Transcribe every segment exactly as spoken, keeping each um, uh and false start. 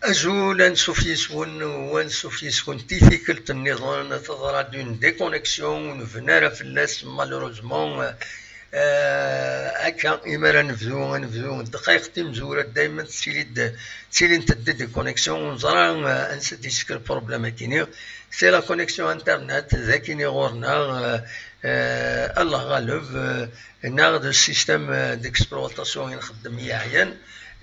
Azul, ansuf yes-wen, u ansuf yes-kent i tikkelt nniḍen, teḍra-d une déconnexion, ur nebni ara fell-as, malheureusement. Euh, akka, imi ara nebdu, ad nebdu ddqayeq timezwura, daymen tettili-d, ttilint-d des déconnexions, ur neẓra, euh, ansa d-yessekr problème akini. C'est la connexion internet, d akini ɣur-neɣ, euh, euh, Allah ɣaleb, euh, neɣ d système, euh, d'exploitation i nxeddem yeɛyan.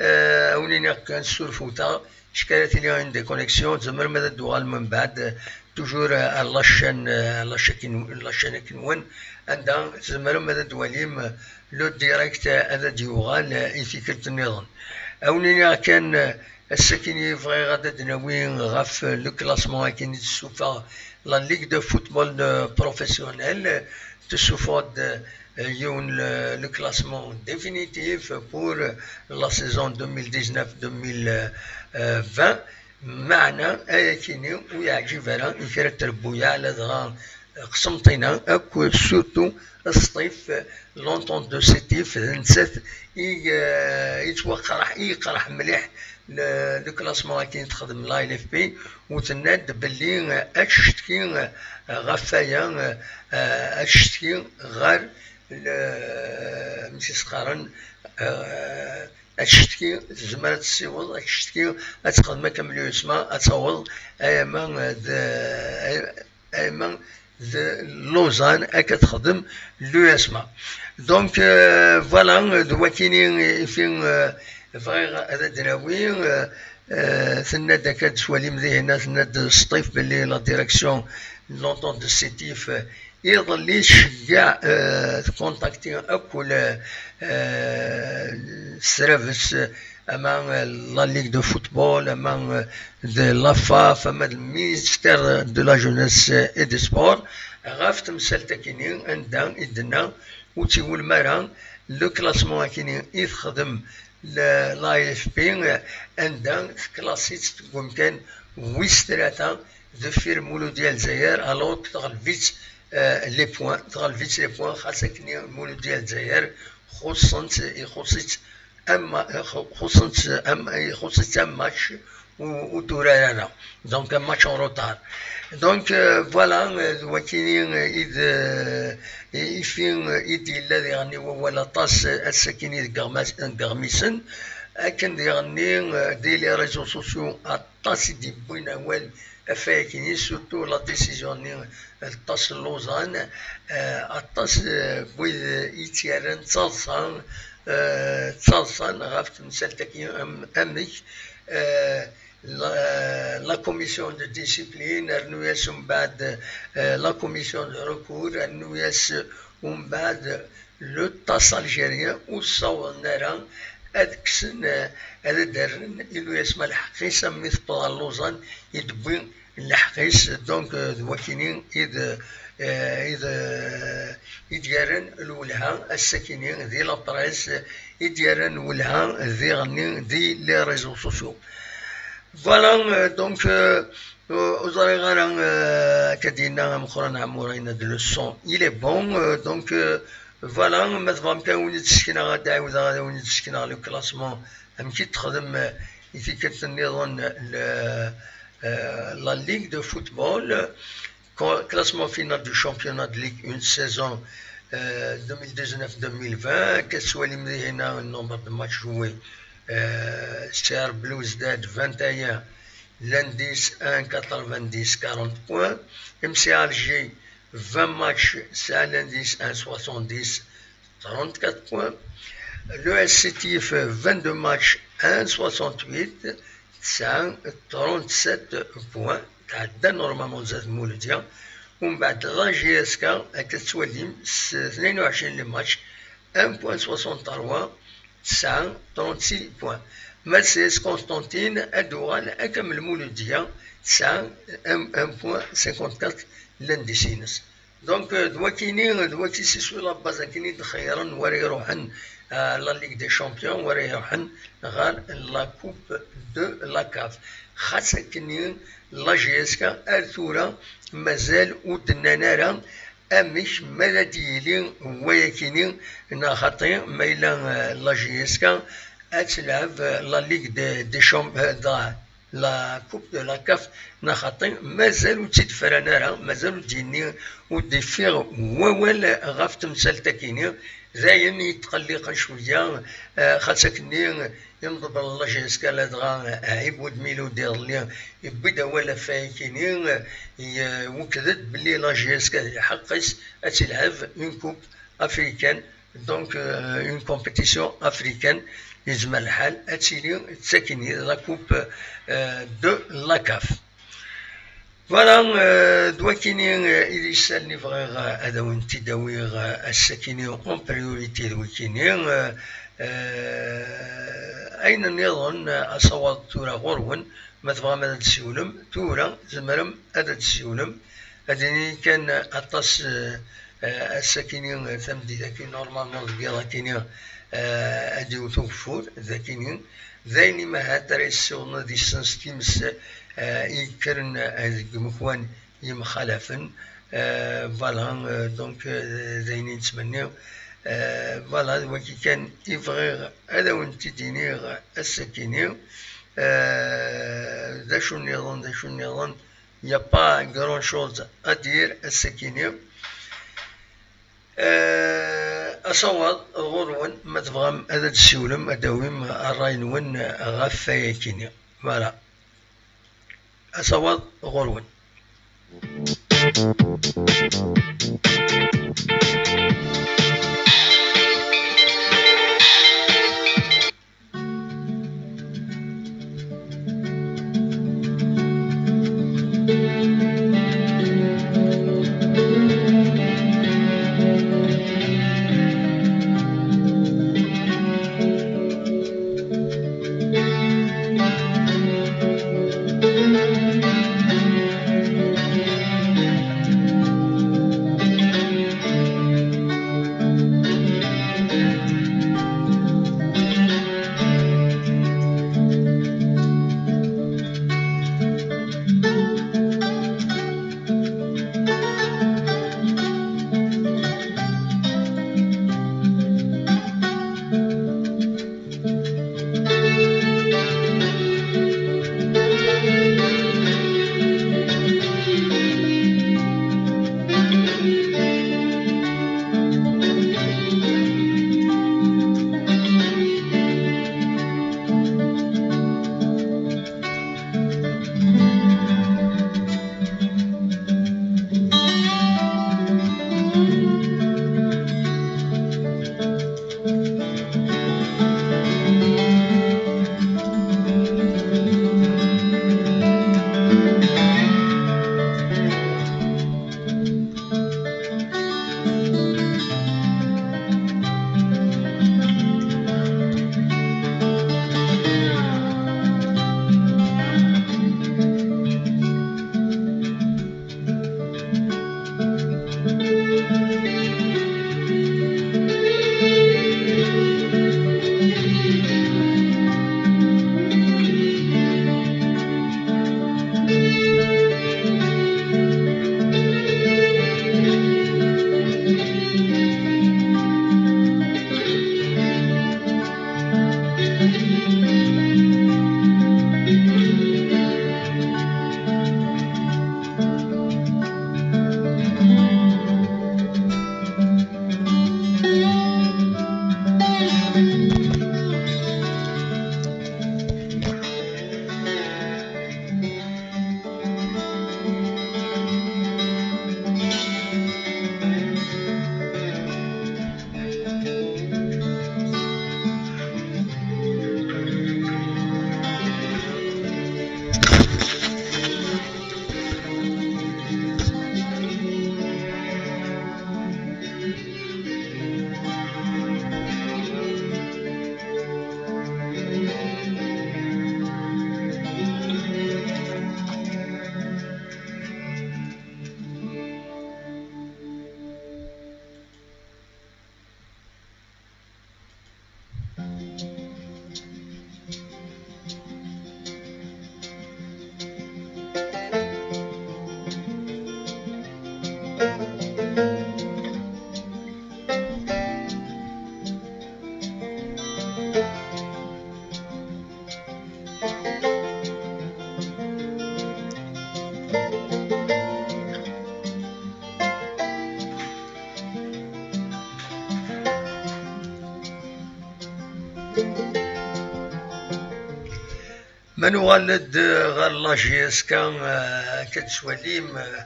Euh, a wen-iniɣ kan ssurfut-aɣ, Cekk ara tili une déconnexion, tzemrem ad d-tuɣalem mbeɛd, toujours, euh, à la chaîne, euh, à la chaîne, la chaîne akken-nwen, anda tzemrem ad d-twalim, euh, le direct, euh, ad d-yuɣal, euh, i tikkelt nniḍen. A wen-iniɣ kan, euh, ass-akini bɣiɣ ad d-nawi ɣef, euh, le classement akken i d-tessufeɣ la Ligue de football, euh, professionnel, euh, tessufeɣ-d, euh, yiwen le, le classement définitif pour la saison deux mille dix-neuf deux mille vingt. Meɛna ayakini ur yeɛǧib ara i kra n trebbuyaɛ, ladɣa, euh, Qsenṭina akk, surtout Sṭif, euh, l'Entente de Sétif, d nettat i, euh, yettwaqraḥ, i yeqraḥ mliḥ le, le classement akken i texdem la L F P, u tenna-d belli, euh, ad tcetki, euh, ɣef waya, euh, euh, ad tcetki ɣer le, amek i s-qqaren, euh, ad tcetki, tezmer ad tessiweḍ, ad tcetki, ad texdem akka am l'U S M A, ad taweḍ ayama d, ayama d Lausanne, akka texdem l'U S M A. Donc, euh, voilà, d wakini i fi, euh, bɣiɣ ad d-nawi, euh, euh, tenna-d akka d-twalim dihin, tenna-d Sṭif belli la direction de l'Entente de Sétif, euh, Iḍelli tceggeɛ, euh, tkontakti akk le, euh, srabes, euh, ama, euh, la Ligue de football, ama, euh, de la F A F, ama de ministère de la Jeunesse et des Sports, ɣef temsalt akini, anda i d-tenna ur tt-iwulem ara le classement akini i texdem la, la L F P, euh, anda tklasi-tt deg wemkan wis tlata deffir Muludya Lezzayer, alors que tɣelb-itt, euh, les points, tɣelb-itt les points, xas akken Muludya Lezzayer xuṣṣen-tt, ixuṣ-itt am, xuṣṣen-tt am, ixuṣ-itt am match ur, ur turar ara. Donc, un match en retard. Donc, euh, voilà, euh, d wakini, euh, i d, euh, i fi, euh, i d-yella diɣen i wawal aṭas, euh, ass-akini deg Iɣmas-, deg Iɣmisen, akken diɣen, euh, di les réseaux sociaux aṭas i d-yewwin awal ɣef wayakini, surtout la décision-nni, euh, d aṭas n Lausanne, euh, aṭas, euh, n wid, euh, i tt-yerran d taḍsa, euh, d taḍsa ɣef temsalt-agi, am-, amek, euh, la, la commission de discipline, rnu-yas umbeɛd, euh, la commission de recours, rnu-yas umbeɛd le TAS algérien, ur ssawḍen ara ad kksen, euh, ad d-rren i l'U S M A lḥeqq-is, am mi tewweḍ ɣer Lausanne i d-tewwi lḥeqq-is. Donc, euh, d wakini i d, euh, i d, euh, i d-yerran lwelha ass-akini di la presse, i d-yerran lwelha diɣenni di les réseaux sociaux. Voilà, euh, donc, euh, ur ẓriɣ ara, euh, akka d-yenna Meqqran Ɛemmur, ayen d le son, il est bon, euh, donc, euh, voilà, ma tebɣam kan ad wen-d-sekneɣ, ad d-ɛiwdeɣ ad wen-d-sekneɣ le classement, amek i texdem, euh, i tikkelt nniḍen le, euh, la Ligue de football. Co-, classement final du championnat de Ligue un saison, euh, deux mille dix-neuf deux mille vingt, akka tettwalim dihin le nombre de matchs joués, euh, C R Belouizdad vingt et un, Landis un, quatre-vingt-dix, quarante points, M C Alger vingt matchs, c'est un indice, un soixante-dix, trente-quatre points. Le S C T F, vingt-deux matchs, un soixante-huit, c'est trente-sept points. Tɛedda normalement zdat Muludya. ومن بعد la J S K, هكا تتولي س-، اثنين وعشرين les matchs, un point soixante-trois, tesɛa trente-six points. Mercedes Constantine ad d-tuɣal akken am Lmuludya, tesɛa un point cinquante-quatre l'indice-ines. Donc, euh, d wakini, d waki s iswi la base akini d-xeyyren wara iruḥen, euh, la Ligue des Champions, wara iruḥen ɣer la Coupe de la CAF. Xas akkenni, la J S K ar tura mazal ur d-nnan ara amek ma ad d-yili wayakini, neɣ xaṭi ma yella, eh, la J S K ad telɛeb, eh, la Ligue des, des Champ-, eh, da, la Coupe de la CAF, neɣ xaṭi mazal ur tt-id-fran ara, mazal ur d-yenni, ur d-iffiɣ wawal ɣef temsalt-akini. D ayen yetqelliqen cwiya, eh, xas akkenni, imḍebber n la J S K ladɣa, eh, Ɛibud Milud iḍelli, yewwi-d awal ɣef wayakini, eh, yewekked-d belli la J S K d lḥeqq-is ad tilɛeb une coupe africaine, donc, euh, une compétition africaine, yezmer lḥal ad tili d takini, la coupe, euh, de la CAF. Voilà, euh, d wakini, euh, i d isalen i bɣiɣ, euh, ad awen-t-id-awiɣ, euh, ass-akini en priorité d wakini. Euh, euh, ayen nniḍen, euh, asawaḍ tura ɣur-wen, ma tebɣam ad d-tsiwlem, tura tzemrem ad d-tsiwlem. Ad d-inin kan aṭas, euh, euh, ass-akini, euh, tameddit-akini, normalement deg yiḍ-akini, euh, ad d-iwet ugeffur, d akini. D ayen imahat ara yessiwḍen ad yessens times, eh, i yekkren, eh, deg yimekwan yemxalafen. Eh, voilà, eh, donc, eh, d ayen i nettmenni. Eh, voilà, d wagi kan i bɣiɣ ad awen-t-id-iniɣ ass-akini. Eh, d acu nniḍen, d acu nniḍen, il n'y a pas grand-chose à dire ass-akini. Eh, asawaḍ ɣur-wen, ma tebɣam ad d-tsiwlem, ad d-tawim ṛṛay-nwen ɣef wayakini. Voilà. Asawaḍ ɣur-wen. Ma nuɣal-d ɣer la J S K, eh, akka d-tettwalim, eh,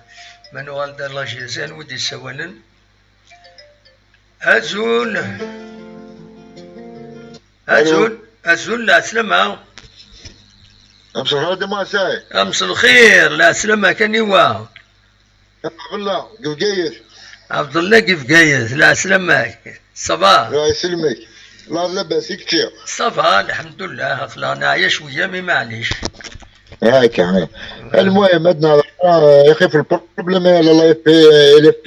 ma nuɣal-d ɣer la J S K, anwa i d-yessawalen? Azul! Azul! Azul, lɛeslama! Amselxir a Dda Muḥend Saɛid. Amselxir, lɛeslama kan iwa. Abdullah, deg Bgayet. Abdullah, deg Bgayet, lɛeslama-k. Ça va? Ṛebbi iselmek. La, labas i kečči? Ça va, lḥemdullah, aql-aɣ neɛya cwiya, mi maɛlic. Akka. Almuhim, ad nehḍer, ah, ixif lproblem, la L F P, L F P,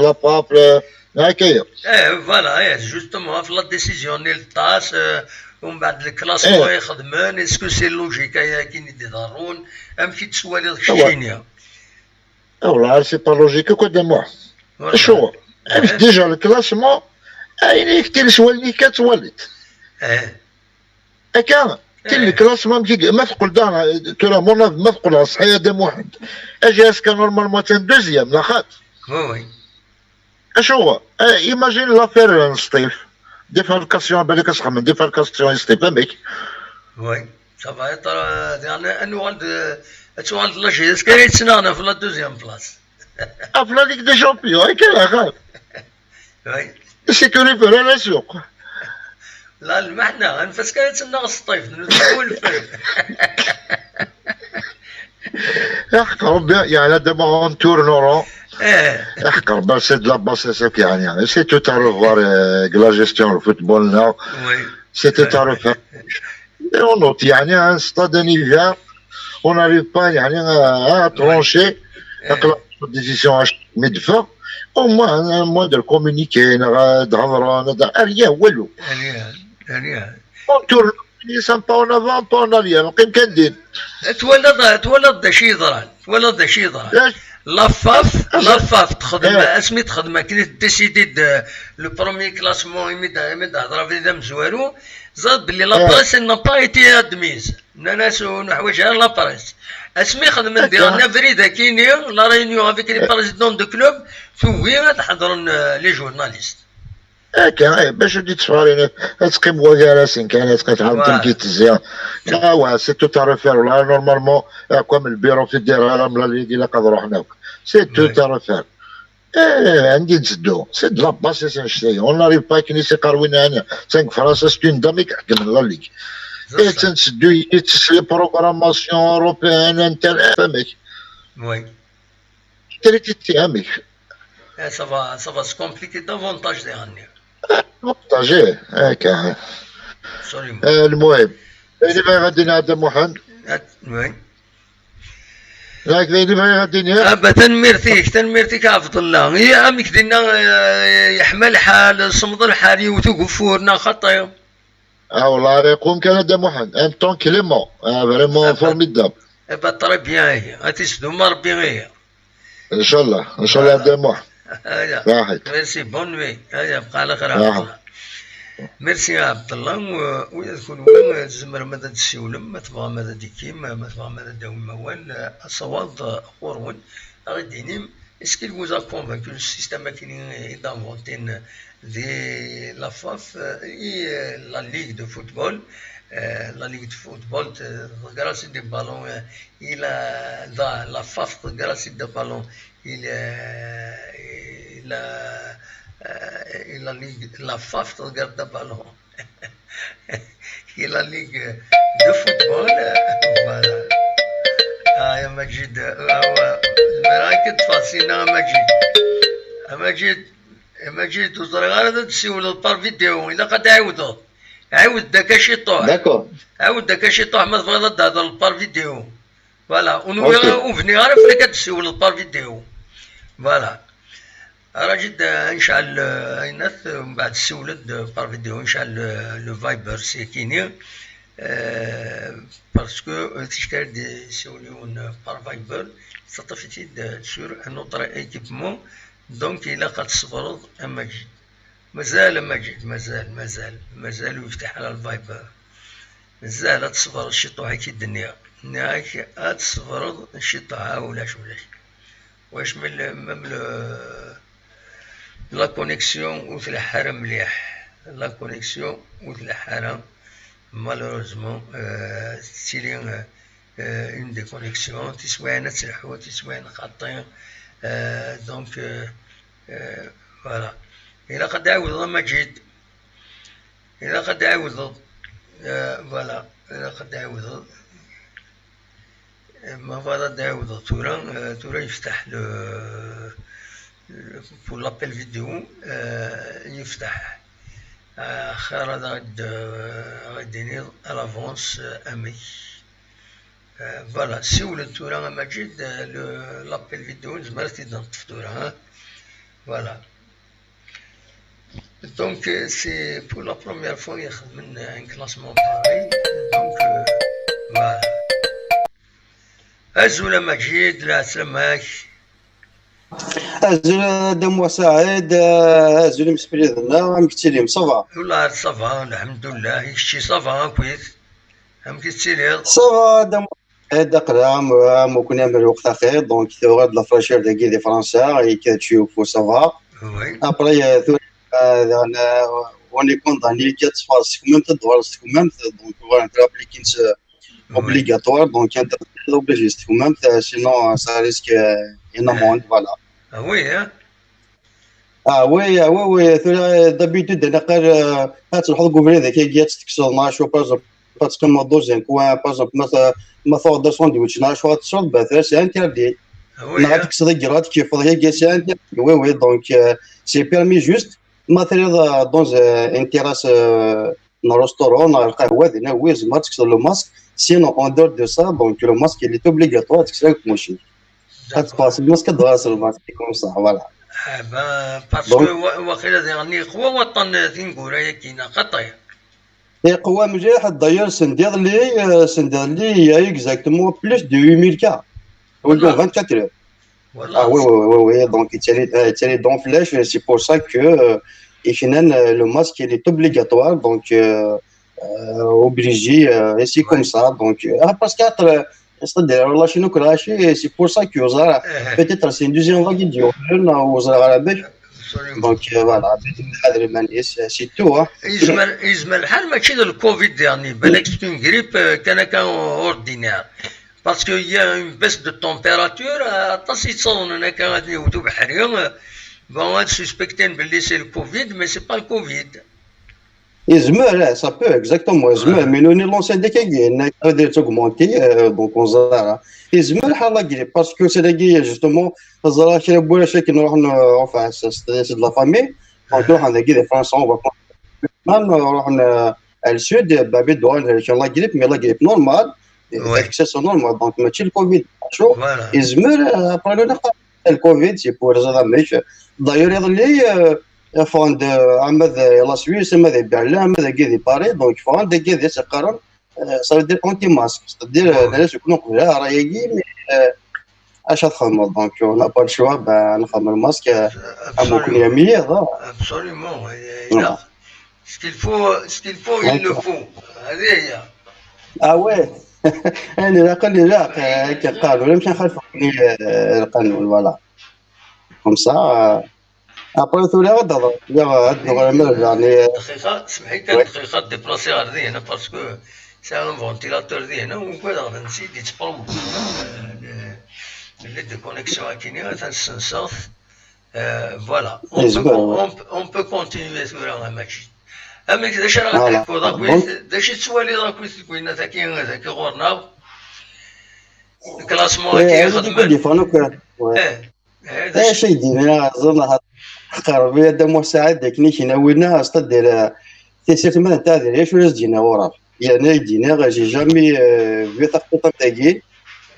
la F A F, la, akka. Eh, voilà, eh, justement, ɣef la décision-nni n l'ULTAS, eh, umbeɛd le classement i xedmen, est-ce que c'est logique, aya akken i d-iḍerrun, amek i d-twaliḍ keččini? Ah, wala, c'est pas logique, quoi, de moi. Voilà. Acuɣer? Amek déjà le classement, ayen i k-tilis wallen-ik ad twaliḍ. Eh. Akka, tin le classement, amek i, ma teqqel da, tura, mon avis, ma teqqel ɣer ṣṣeḥ, a Dda Muḥend. A J S K normalement attan deuxième, la xaṭ. Oui, oui. Acuɣer? Eh, imagine l'affaire n Sṭif. Défalcation, balak ad sxedmen défalcation i Sṭif, amek? Oui, ça va être, euh, diɣen, ad nuɣal d, ad tuɣal d la J S K ara yettnaɣen ɣef la deuxième place. Ɣef la Ligue des Champions, akka la xaṭ. Oui. C'est que les frères, la suq. La, lmeḥna, anef-as kan ad tennaɣ Sṭif, nutni ur nefri. Iḥeqq Rebbi, yeɛna dama on tourne en rond. Eh. Iḥeqq Rebbi, c'est de la bassesse, yeɛni. C'est tout à revoir, euh, la gestion du football, non? Oui. C'est tout à refaire. Et on note, yeɛni, un stade en hiver, on n'arrive pas, yeɛni, à, à trancher. Eh. Aql-aɣ décision mi d-teffeɣ, au moins, un moindre communiqué, neɣ ad hedren, ad, rien, walu. Rien, rien. On tourne, c'est un pas en avant, un pas en arrière, neqqim kan din. Twalaḍ, twalaḍ d acu yeḍran, twalaḍ d acu yeḍran. La F A F, la F A F texdem, asmi texdem akken i tdécidi-d, euh, le premier classement, imi d, imi d-hedreɣ abrid amezwaru, ẓriɣ belli la presse n'a pas été admise. Nnan-as ur neḥwaǧ ara la presse. Asmi xedmen diɣen abrid akini, la réunion avec les présidents de club, tugi ad ḥedren, euh, les journalistes. Akka, eh, bac ad d-itteffɣen, ad teqqim wagar-asen kan, ad teqqim tɛawed tezzya. Ah ouais, c'est tout à refaire. Là, normalement, comme le bureau fédéral, am la Ligue, ilaq ad ruḥen akk. C'est tout à refaire. Eh, anda i netteddu? C'est de la bassesse annect-agi. On n'arrive pas akken i s-iqqar win, d tagi Fransa, c'est une dame i iḥekmen la Ligue. Eh, tteddu, les programmations européennes, inter-, amek? Oui. Trititi, amek? Eh, ça va, ça va se compliquer davantage, diɣen. Avantage, eh, akka. Absolument. Eh, lmuhim. Ayen i bɣiɣ ad d-iniɣ a Dda Muḥend. Oui. Yak d ayen i bɣiɣ ad d-iniɣ. Aba, tanemmirt-ik, tanemmirt-ik a Ɛebdellah. I, amek dinna, eh, yeḥma lḥal, semmeḍ lḥal, yewwet ugeffur, neɣ xaṭi? Ah, wallah, ara iqum kan a Dda Muḥend. Un temps Clément. Ah, vraiment formidable. Aba, très bien, ihi. Ad t-isdum Rebbi, ihi. Inchallah, inchallah a Dda Muḥend. Aya. Saḥit. Merci, bonne nuit. Aya, bqa ɛla xir a Ɛebdellah. Merci a Ɛebdellah, u, ula d kunwi, eh, tzemrem ad d-tessiwlem, ma tebɣam ad d-ikkim, ma tebɣam ad d-tawim awal, eh, asawaḍ, eh, ɣur-wen, ad ɣ-d-inim, est-ce qu'il vous a convaincu le système akken i d-inventin di la F A F, eh, i, eh, la Ligue de football, eh, la Ligue de football, eh, tḍegger-as-id i ballon, eh, i la, la, la F A F tḍegger-as-id ballon, i la, i la, eh, i la Ligue, la F A F tḍegger-d ballon. I la Ligue de football, eh, voilà. Ah, ya Majid, eh, ah, ouais. Zemreɣ ad k-ṭṭfeɣ sina, a Majid. A Majid, a Majid, ur ẓriɣ ara ad d-tessiwleḍ par vidéo, ilaq ad d-tɛiwdeḍ. Ɛiwed-d akka ciṭuḥ. D'accord. Ɛiwed-d akka ciṭuḥ ma tebɣiḍ ad d-thedreḍ par vidéo. Voilà, ur nwiɣ, ok, ur bniɣ ara fell-ak ad d-tessiwleḍ par vidéo. Voilà. Ara ǧid, eh, ad necɛel, eh, ayennat, eh, mbeɛd tessiwleḍ-d, eh, par vidéo, ad necɛel, eh, le Viber, c'est fini. Eh, parce que, eh, ticki ara d-yessiwel yiwen, eh, par Viber, teṭṭef-it-id, eh, sur un autre équipement. Donc, ilaq ad tṣebreḍ a Majid. Mazal a Majid, mazal, mazal, mazal ur yeftiḥ ara le Viber. Mazal ad tṣebreḍ ciṭuḥ, akka i d-nniɣ. Nniɣ-ak ad tṣebreḍ ciṭuḥ, ah, ulac, ulac. Ulac, même le, même le, la connexion ur tleḥḥu ara mliḥ. La connexion ur tleḥḥu ara. Malheureusement, euh, tettili, euh, euh, une déconnexion, tiswiɛin ad telḥu, tiswiɛin xaṭi. Euh, donc, euh, euh, voilà. Ilaq ad d-ɛiwdeḍ a Maǧid. Ilaq ad d-ɛiwdeḍ. Euh, voilà. Ilaq ad d-ɛiwdeḍ. Ma bɣiḍ ad d-ɛiwdeḍ tura, euh, tura yefteḥ le, le, pour l'appel vidéo, euh, yefteḥ. Euh, xir ad aɣ-d-, euh, ad aɣ-d-tiniḍ à l'avance, euh, amek. Euh, voilà, siwel-d tura a Maǧid, euh, le, l'appel vidéo, nezmer ad t-id-neṭṭef tura, hein. Voilà. Donc, euh, c'est pour la première fois i xedmen un classement pareil. Donc, euh, voilà. Azul a Maǧid, lɛeslama-k. Azul a Dda Muḥ Saɛid, euh, azul imsefliden-a, amek tettilim, ça va? Wallah, ça va, lḥemdullah, i kečči, ça va, akkit? Amek i tettiliḍ? Ça va, Dda Muḥ Saɛid, aql-aɣ am, am ukni am lweqt axir, donc tuɣal-d la fraîcheur dagi di Fransa, et que tu fous, ça va. Oui. Après, euh, tura, euh, on, euh, on est condamné, quatre fois, c'est quand même, donc, voilà, on a appliqué une, euh, obligatoire, donc, on est obligé, c'est quand même, euh, sinon, euh, ça risque, euh, une amende, voilà. Ah oui, hein? Ah oui, ah oui, oui, tura, d'habitude, naqal, euh, ad telḥuḍ deg ubrid, akka, ad tekkseḍ, neɣ acu, par exemple, ad teqqimeḍ dans un coin, par exemple, ma t-, ma tuɣeḍ asandwich, neɣ acu, ad tesɛuḍ batar, c'est interdit. Ah oui, neɣ ad hein? Tekkseḍ agraḍ, ad tkeyyfeḍ, akka, c'est interdit. Oui, oui, donc, euh, c'est permis juste, ma tiliḍ, euh, dans, euh, une terrasse, euh, n restaurant, neɣ lqahwa, dinna, oui, tzemreḍ ad tekkseḍ le masque. Sinon, en dehors de ça, donc, le masque, il est obligatoire, ad tekkseḍ deg umusik. Ad teffeɣ seg lmasque, ad d-ɣer s lmasque, comme ça, voilà. Ah ben, parce que wa-, waqila diɣen yeqwa waṭṭan tineggura-agi, neɣ xaṭi? Yeqwa mliḥ, d'ailleurs, sendiḍelli, euh, sendiḍelli, il y a eu exactement plus de huit mille cas. Voilà. Dans vingt-quatre heures. Voilà. Ah oui, oui, oui, oui, donc, il tient, euh, il tient dans flèche, et c'est pour ça que, euh, et finalement, euh, le masque, il est obligatoire, donc, euh, euh, obligé, euh, et c'est comme ça. Donc, euh, ah, parce que, euh, c'est-à-dire, la Chine, et c'est pour ça que vous avez, peut-être, c'est une deuxième vague, il y a une, vous avez la baisse. Absolument. Donc, euh, voilà, c'est, c'est tout, hein. يزمر، يزمر الحال ماشي د الكوفيد، يعني، بالك c'est une grippe, euh, كان كان ordinaire. Parce qu'il y a une baisse de température, euh, aṭas yettaḍnen akka ad yewwet ubeḥri, euh, bon, ad suspecten belli c'est le covid, mais c'est pas le covid. Yezmer, eh, ça peut, exactement, yezmer, mais nous, nous lançons des cahiers, on a des augmenté, euh, donc on a, yezmer ḥal la grippe, parce que c'est la grippe, justement, ẓriɣ kra n warrac akken ruḥen, euh, enfin, c'est, c'est, c'est de la famille, donc ruḥen dagi di Fransa, on va prendre, même, euh, ruḥen, euh, à le sud, euh, bah, bidon, euh, la grippe, mais la grippe normale, euh, c'est normal, donc, mačči le covid, chaud, yezmer, euh, après, le le covid, c'est pour ça, mais, d'ailleurs, iḍelli, euh, ffɣen-d, euh, ama d, euh, la Suisse, ama d Berlin, ama dagi di Paris, donc ffɣen-d dagi di seqqaren, euh, ça veut dire anti-masque, c'est-à-dire, euh, nella seg neqbel ara yagi, mais, euh, acu ad txedmeḍ, donc on n'a pas le choix, ben, nxedem le masque, euh, am ukni am yiḍ, hein. Absolument, oui. Voilà. Ce qu'il faut, ce qu'il faut, il le faut. هذه هي. Ah ouais. Ayen ilaqen ilaq, euh, akken qqaren, ulamek ad nxalef, euh, lqanun, voilà. Comme ça, euh, après, tura ad d-, ad d-nuɣal, ma d-, يعني, دقيقة، سمحي كان دقيقة، déplacer ɣer dihna, parce que c'est un ventilateur dihna, ugadeɣ d ansi d-yettprovoqué, euh, le, le déconnexion akini, atan ssenseɣ-t. Euh, voilà. On peut, on peut, on peut continuer tura a Maǧid. Amek, d acu ara ɣ-d-teḥkuḍ akkit, d acu tettwaliḍ akkit deg winna-tagi, dagi ɣur-neɣ? Classement-agi i xedmen. Eh, d acu i d-yenna, ẓer, qerreb ya Dda Muḥ Saɛid, akken i k-yenna winna, c'est-à-dire, euh, tissirt ma d netta, d acu ara s-d-yenna ɣur-neɣ? Yerna i d-yenna, j'ai jamais, euh, vu taqqiṭ am tagi.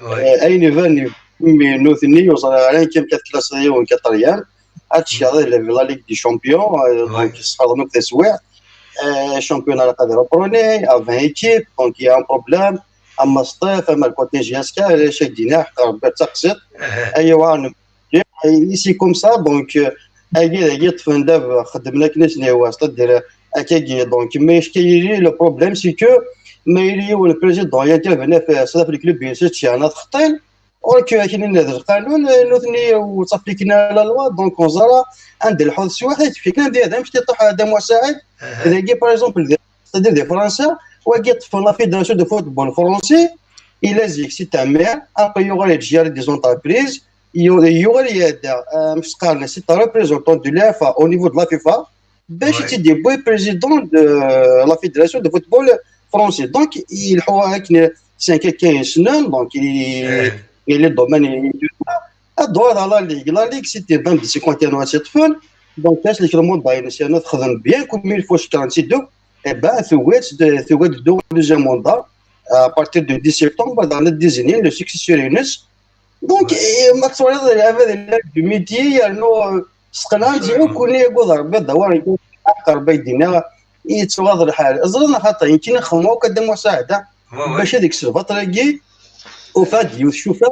Euh, ayen ibanen, imi nutni ur ẓriɣ ara amek ad klassiɣ yiwen quatrième. Ad teckeḍ la, la Ligue des Champions, euh, donc, sxerḍen akk taswiɛt. Euh, championnat ilaq ad reprenni à vingt équipes, donc il y a un problème. Ama Sṭif, ama le côté J S K, ala acu i d-yenna, ḥeqq Rebbi d taqsiṭ. Aya wa, et c'est comme ça, donc, euh, agi, agi, ṭṭfen dab, xeddmen akken i sen-ihwa, c'est-à-dire, akkagi, donc, ma yecka yili, le problème, c'est que, ma yili yiwen le président, intervenir fi, c'est-à-dire, le club, bien sûr, tcehna txeṭṭin, or que, akken d lqanun, euh, nutni, ur ttappliken ara la loi, donc, on ẓra, anda lḥu teswiɛt, i tefka kan di adam, ctiṭuḥ Dda Muḥ Saɛid, dagi, par exemple, di, c'est-à-dire, di Fransa, Wagi ṭṭfen la Fédération de Football Français, ila zik si Tamir, après yuɣal yettjari des entreprises, yu- yuɣal yada, euh, amek s-qqaren, c'est un représentant de l'UEFA au niveau de la FIFA, bac i tt-id-yewwi président de la Fédération de Football Français. Donc, il a cinq à quinze ans, donc il, il est domaine. Ad d-uɣal ɣer la Ligue. La Ligue, c'était vingt de cinquante et un, c'est fun. Donc, la Ligue, le monde, bah, c'est notre bien comme il faut, je quarante-six deux. Eh ben, tu vois, tu vois, de deuxième mandat, à partir de dix septembre, dans le désigné, le successeur Younes. Donc, eh, ma tettwaliḍ lɛaba d lɛab du métier, yernu, euh, seqlan-d akk-nni agad Rebbi, d awar aqerb ay d-yenna, yettwaɣ lḥal. Ẓriɣ xaṭi, nekkin xedmeɣ akk Adem Wasaɛda, bac ad ikkes lbaṭel-agi, ufa-d yiwet cufa,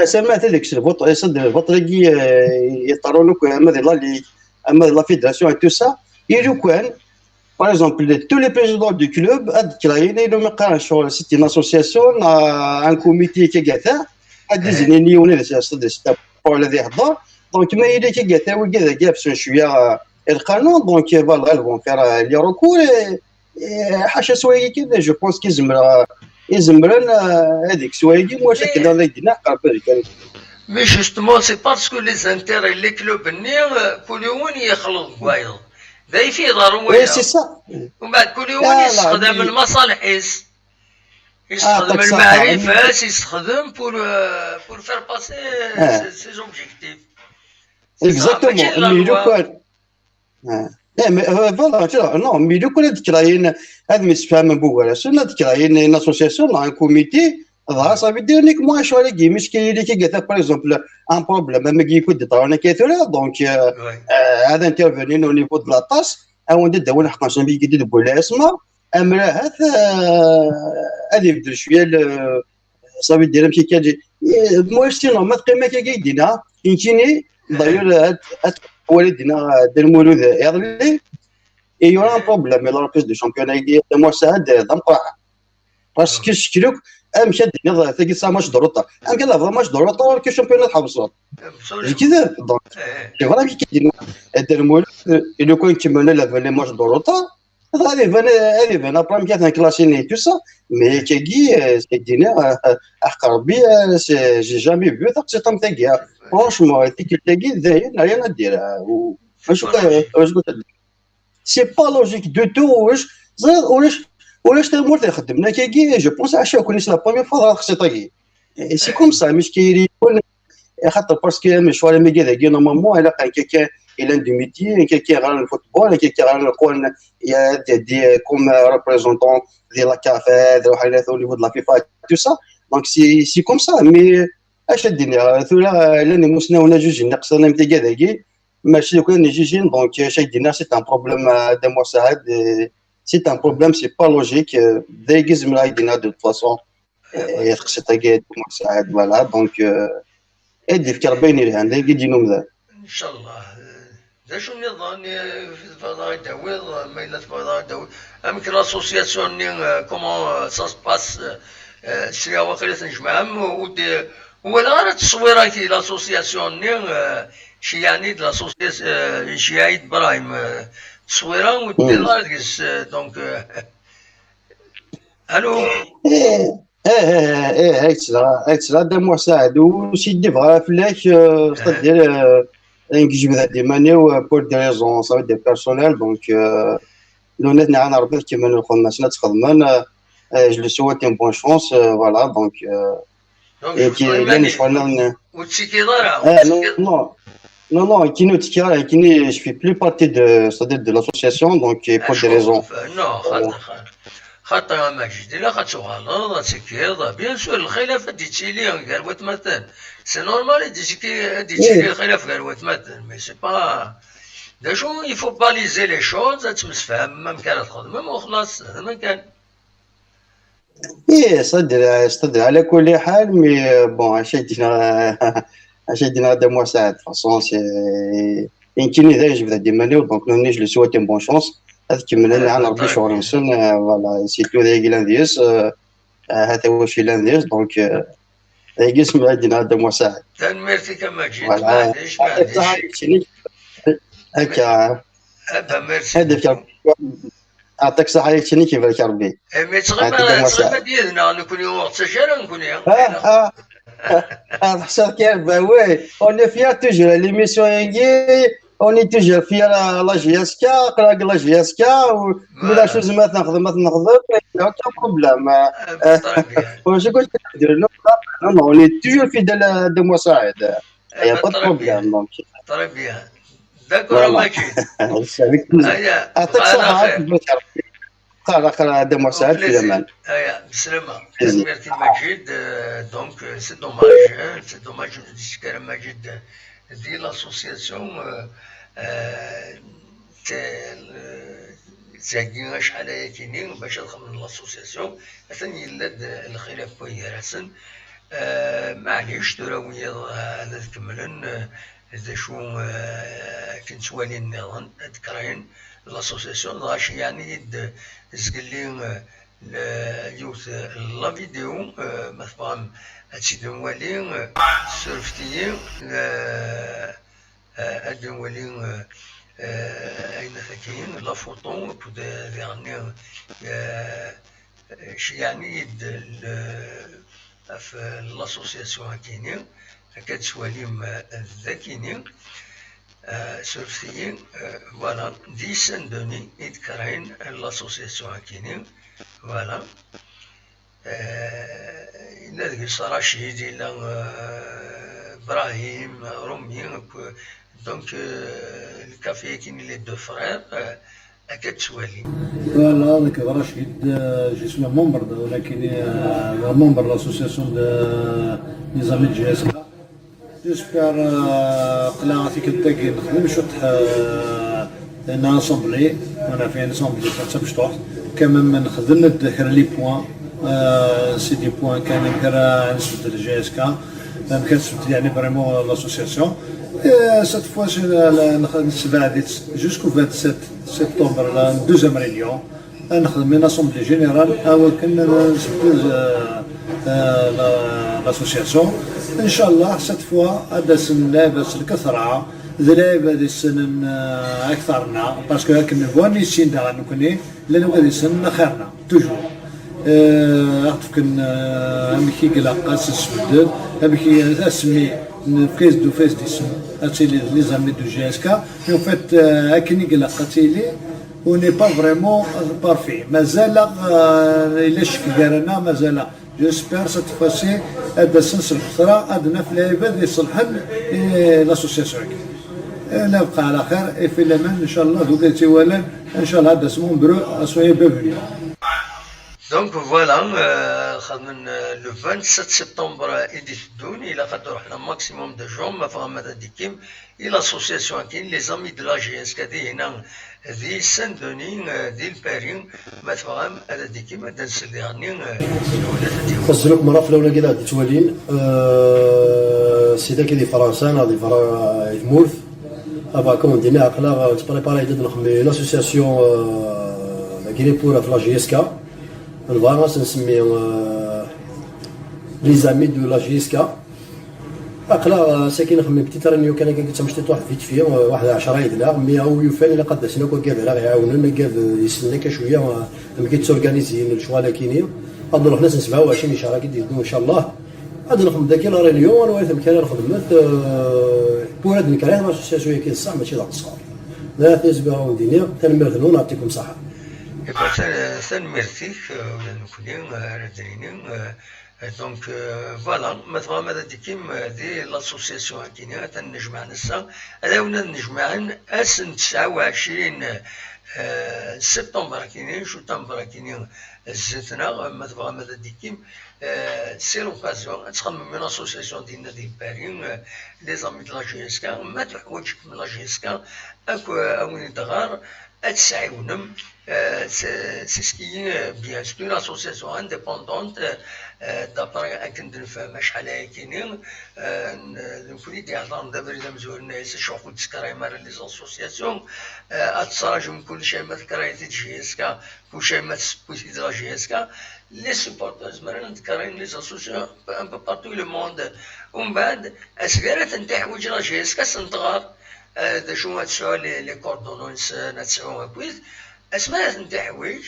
sama ad ikkes lbaṭel, ad lbaṭel-agi, eh, yeṭṭerrun akk, ama di la Ligue, ama di la Fédération et tout ça, i lukan, par exemple, tous les présidents du club, ad d-krayen, ayen umi qqaren ccɣel, c'est une association, euh, un comité kagata, ad d-izinin yiwen ad s-, ad s-, ad s-, ad s-, ad ihder. Donc, ma yili kagata, wigi ad agafsen cwiya, euh, lqanun, donc, euh, voilà, elles vont faire, euh, les recours, et, et, ḥaca s wayagi kan, je pense qu'ils zemren, euh, ils zemren, euh, ad ikkes wayagi, moi, chaque année, ad ak-d-iniɣ, qerb ad ikkan. Mais justement, c'est parce que les intérêts, les clubs-nni, euh, kul yiwen yexleḍ deg wayeḍ. D ay t-iḍerrun waya. Oui, c'est ça. Umbeɛd kul yiwen yessexdam lmaṣalḥ-is. Yessexdem lmaɛrif-is, yessexdem pour, euh, pour faire passer ses, ses objectifs. C'est ça, exactement. Mais lukan, eh, mais, euh, voilà, tu vois, non, mais lukan ad krayen, ad msefhamen bugar-asen, ad krayen une association, un comité, dɣa ça veut dire nek moi, je suis allé, mais par exemple, un problème, am yekkud ṭarana kay tura, donc, euh, euh, ad intervenir au niveau de la tasse, ad awen-d-awin ḥeqq-nsen mi yekkud deg wala asma, ammer ahat, euh, ad ibeddel cwiya le, ça veut dire amek akka, euh, moi, je suis normal, teqqim akka i d-yenna, nekkini, d'ailleurs, euh, ad, ad twali d-yenna, euh, Dda Lmulud, euh, iḍelli, et il y aura un problème, la reprise du championnat, il dit, moi, ça, d-, d ameqqran. Parce que je crois que, amek ad d-tiniḍ, tagi, ça, match de retard. Amek ad tafeḍ match de retard, alors que championnat tḥebseḍ? Lekdeb, donc, c'est vrai, amek i d-yenna, euh, Dda Lmulud, euh, lukan kemmlen la, les matchs de retard, ad iban, ad iban, après, amek ad klassini et tout ça, mais akkagi, euh, c'est-à-dire, euh, euh, aqerbi, euh, c'est, j'ai jamais vu taqsiṭ am tagi, hein. Franchement, tikkelt-agi, dayen, rien à dire, euh, ou, acu ka, acu ka, c'est pas logique du tout, ulac, ẓriɣ, ulac, ulac tamurt ixeddmen akkagi, je pense, acu akk, c'est la première fois ɣer taqsiṭ-agi. Et c'est comme ça, mais ce qui est, Axaṭer, parce que amecwar amigad-agi, normalement, ilaq un quelqu'un, il a du métier, un quelqu'un ɣer le football, un quelqu'un ɣer le coin, il y a des, des, comme, euh, représentant de la CAF, de la, au niveau de la FIFA, tout ça. Donc, c'est, c'est comme ça. Mais, acu ad d-iniɣ, tura, euh, llan imusnawen ajuj-nni qesden am tigad-agi, mačči d kan ijijin, donc, euh, acu ad d-iniɣ, c'est un problème, euh, de moi, ça, euh, c'est un problème, c'est pas logique, euh, d ayagi zemreɣ ad d-iniɣ de toute façon. Eh, taqsiṭ-agi, Dda Muḥ Saɛid, voilà, donc, euh, ad d-ifk Rebbi ayen yelhan, d ayagi i d-yenna umdan. Ncallah. Eh, d acu nniḍen, eh, tebɣiḍ ad aɣ-d-tawiḍ, ma yella tebɣiḍ ad aɣ-d-tawiḍ? Amek l'association-nni, eh, comment, eh, ça se passe, eh, eh, sliɣ waqila tnejmaɛem, ur d-, ur walaɣ ara tteswir-agi, l'association-nni, eh, Ciɛani d l'association, eh, Ciɛi d Brahim, eh, tteswira ur d-tewwiḍ ara deg-s, eh, donc, eh, Allô? Eh, eh, eh, eh, eh, ay ttleɣ, ay ttleɣ, Dda Muḥ Saɛid, ur skiddib ara fell-ak, euh, c'est-à-dire, euh, nekk jebdeɣ-d iman-iw, euh, pour des raisons, ça veut dire personnelles, donc, euh, nunat nɛan Rebbi ad kemmlen lxedma-nsen ad tt-xedmen, euh, euh, je lui souhaite une bonne chance, euh, voilà, donc, euh, Donc, et je qui, voudrais là, manière. Ur tettikiḍ ara, ur Eh, non, tettikiḍ. Non. Non, non, qui nous tient, qui ne, je fais plus partie de, c'est-à-dire de l'association, donc, euh, pour des raisons. Acu? Non, euh, xaṭi, xaṭi. Xaṭi, a Maǧid, ilaq ad tuɣaleḍ, ad tekkiḍ. Bien sûr, lxilaf ad d-yettili gar watmaten. C'est normal, ad d-yettili, ad d-yettili lxilaf gar watmaten, mais c'est pas, d acu, il faut baliser les choses, ad temsefhamem amek ara txedmem, u xlaṣ, d amek kan. Ih, c'est-à-dire, c'est-à-dire, ɛla kulli ḥal, mais, euh, bon, acu ay d-yenna, acu ay d-yenna Dda Muḥ Saɛid, de toute façon, c'est, nekkini dayen jebdeɣ-d iman-iw, donc, nunni, je lui souhaite une bonne chance. Ad kemmlen, ah, nɛan Rebbi ccɣel-nsen, euh, voilà, c'est tout, d ayagi llan deg-s, euh, euh, hata wacu yellan deg-s, donc, euh, d ayagi i zemreɣ ad d-iniɣ Dda Muḥ Saɛid. Tanemmirt-ik a Maǧid, voilà. Maɛlic, maɛlic. Akka. Ah, bah, merci beaucoup. Aṭak saḥa, yettini kif barek Rebbi. Eh, mais tɣima, tɣima d yid-neɣ, nekkni ur ɣ-ttaǧǧa ara nekkni. Ah, ah. Ah, ça, quel, ben oui, on est fiers toujours. L'émission est, on est toujours fiers à la J S K, à la J S K, ou, ou la chose, maintenant, maintenant, il n'y a aucun problème. Ah, très bien. Bon, je crois que non, non, non, on est toujours fidèles à de Moussaïd. Il n'y a pas de problème, donc. Très bien. D'accord, voilà. Majid. C'est avec plaisir. Aïe, aïe. Aïe, aïe. Qala, qala, Adam Wassaɛd, fi laman. Aya, bislama. Tanemmirt i Majid, euh, donc, euh, c'est dommage, hein, c'est dommage, ur d-yettekki ara Majid, euh, di l'association, euh, euh, t-, euh, tagi acḥal ayakini, bac ad xedmen l'association, atan yella-d, euh, lxilaf n way gar-asen. Euh, maɛlic, tura wiyaḍ, euh, ad kemmlen, euh, d acu, euh, akken ttwalin nniḍen, ad d-krayen l'association, dɣa ceyyɛen-iyi-d zgelli, euh, l-, yiwet, euh, la vidéo, euh, ma tebɣam ad tt-id-nwali, euh, surfet-iyi, euh, euh, ad nwali, euh, euh, ayen akkin, la photo, akked, euh, diɣenni, euh, ceyyɛen-iyi-d l-, ɣef l'association akini, akka ad twalim, euh, d akini, euh, surfet-iyi, euh, voilà, di Saint-Denis i d-krayen l'association akini, voilà. Euh, yella deg-s Racid, yella, euh, Brahim, Rumi, donc, euh, le café akini, les deux frères, euh, Akka ttwali. Voilà, nekk d Racid, euh, je suis un membre de, ولكن, euh, un membre de l'association de, des amis de J S K. J'espère, euh, aql-aɣ tikkelt-agi nexdem cwiṭ, euh, une assemblée, on a fait une assemblée d tamecṭuḥt, quand même nexdem-d kra les points, euh, c'est des points quand même kra ad nesbedd J S K, amek ad nesbedd, يعني, vraiment l'association. Et cette fois, c'est la, la, نخ-, نسبعد jusqu'au vingt-sept. Septembre, la deuxième réunion, ad nexdem une assemblée générale, a wakken ad nsebded, euh, euh, la, l'association. Inchallah, cette fois, ad d-asen lɛibad s lkatra, d lɛibad yessnen, euh, akteṛ-nneɣ, parce que akken nebɣa ad nissin daɣen nekkni, llan wid yessnen axir-nneɣ, toujours. Euh, ad ɣ-d-fken, euh, amek i ilaq ad s-nsebded, amek i, asmi n face to face deg-sen, ad tili les amis de J S K. En fait, euh, akken i ilaq ad tili, on n'est pas vraiment, euh, parfait. Mazal-aɣ, euh, yella ccek gar-aneɣ, mazal-aɣ. J'espère cette fois-ci ad d-asen s lxeṣra, ad naf lɛibad iṣelḥen i l'association-agi. Eh, la bqa ɛla xir, i fi laman, ncallah, d wid i tt-iwalan, ncallah, ad d-asem nombreux, soyez bienvenus. Donc voilà, euh, xedmen, euh, le vingt-sept septembre i d-iteddun, ilaq ad d-ruḥen un maximum de gens, ma tebɣam ad d-tekkim, i l'association akkin, les amis de la J S K, dihin-a di Saint-Denis, euh, di Lpari, ma tebɣam ad d-tekkim, ad d-nsel diɣenni, euh, ula d Azul akk merra fell-awen-agi la d-ttwalin, euh, si dagi di Fransa, neɣ di berra, euh, i tmurt. Aba, comme on dit, aql-aɣ, euh, nettprépari-d ad nexdem une association, euh, d agini pour la J S K. Nebɣa ad s-nsemmi, euh, les amis de la J S K. Aql-aɣ, euh, sakin nxemmem petite réunion kan akka, d tamecṭuḥt vite fait, euh, waḥed ɛecra yid-neɣ, mi awi yufan ilaq ad d-asen akk agad ara ɣ-iɛawnen, agad, euh, yessnen akka cwiya, euh, amek i tturganiziyen lecɣal akini. Ad nruḥ ass n sebɛa u ɛecrin iccer-agi d-yeddun, ncallah. Ad nexdem dagi la réunion, ad nwali amek ara nexdem, euh, pour ad nekk l'association-agi d ṣṣeḥ, mačči d aqeṣṣer. D ayen ara s-iniɣ, tanemmirt-nwen, yeɛṭikum ṣṣeḥḥa. Eh ben, ta-, tanemmirt-ik, euh, ula d nekkni, euh, ara d-nini, euh, Donc, euh, voilà, ma tebɣam ad d-tekkim, euh, di l'association akini, atan nejmeɛ ass-a, ad awen ad nejmeɛen ass n tesɛa u ɛecrin, euh, septembre akini, septembre akini, zzit-neɣ, ma tebɣam ad d-tekkim, euh, c'est l'occasion, ad txemmem une association dinna di Paris, euh, les amis de la J S K, ma teḥwaǧ-ikem la J S K, ad k-, ad wen-d-tɣer, ad tt-tɛiwnem. Euh, c'est, c'est ce qui est bien. C'est une association indépendante, euh, euh, d'après akken d-nefhem acḥal ayakini, euh, n-, d nekkni i d-iheḍren d abrid amezwaru, acu ur d-tekrayem ara les associations, euh, ad tettṛajum kullec ayma tekrayem-t-id J S K, kullec ayma tessewwit-id la J S K, les supporters zemren ad krayen les associations un peu partout le monde. Umbeɛd, asmi ara ten-teḥwiǧ la J S K, ad sen-tɣer, euh, d acu ad tesɛu les, les coordonnées-nsen, ad tesɛu akkit, Asmi ara ten-tiḥwiǧ,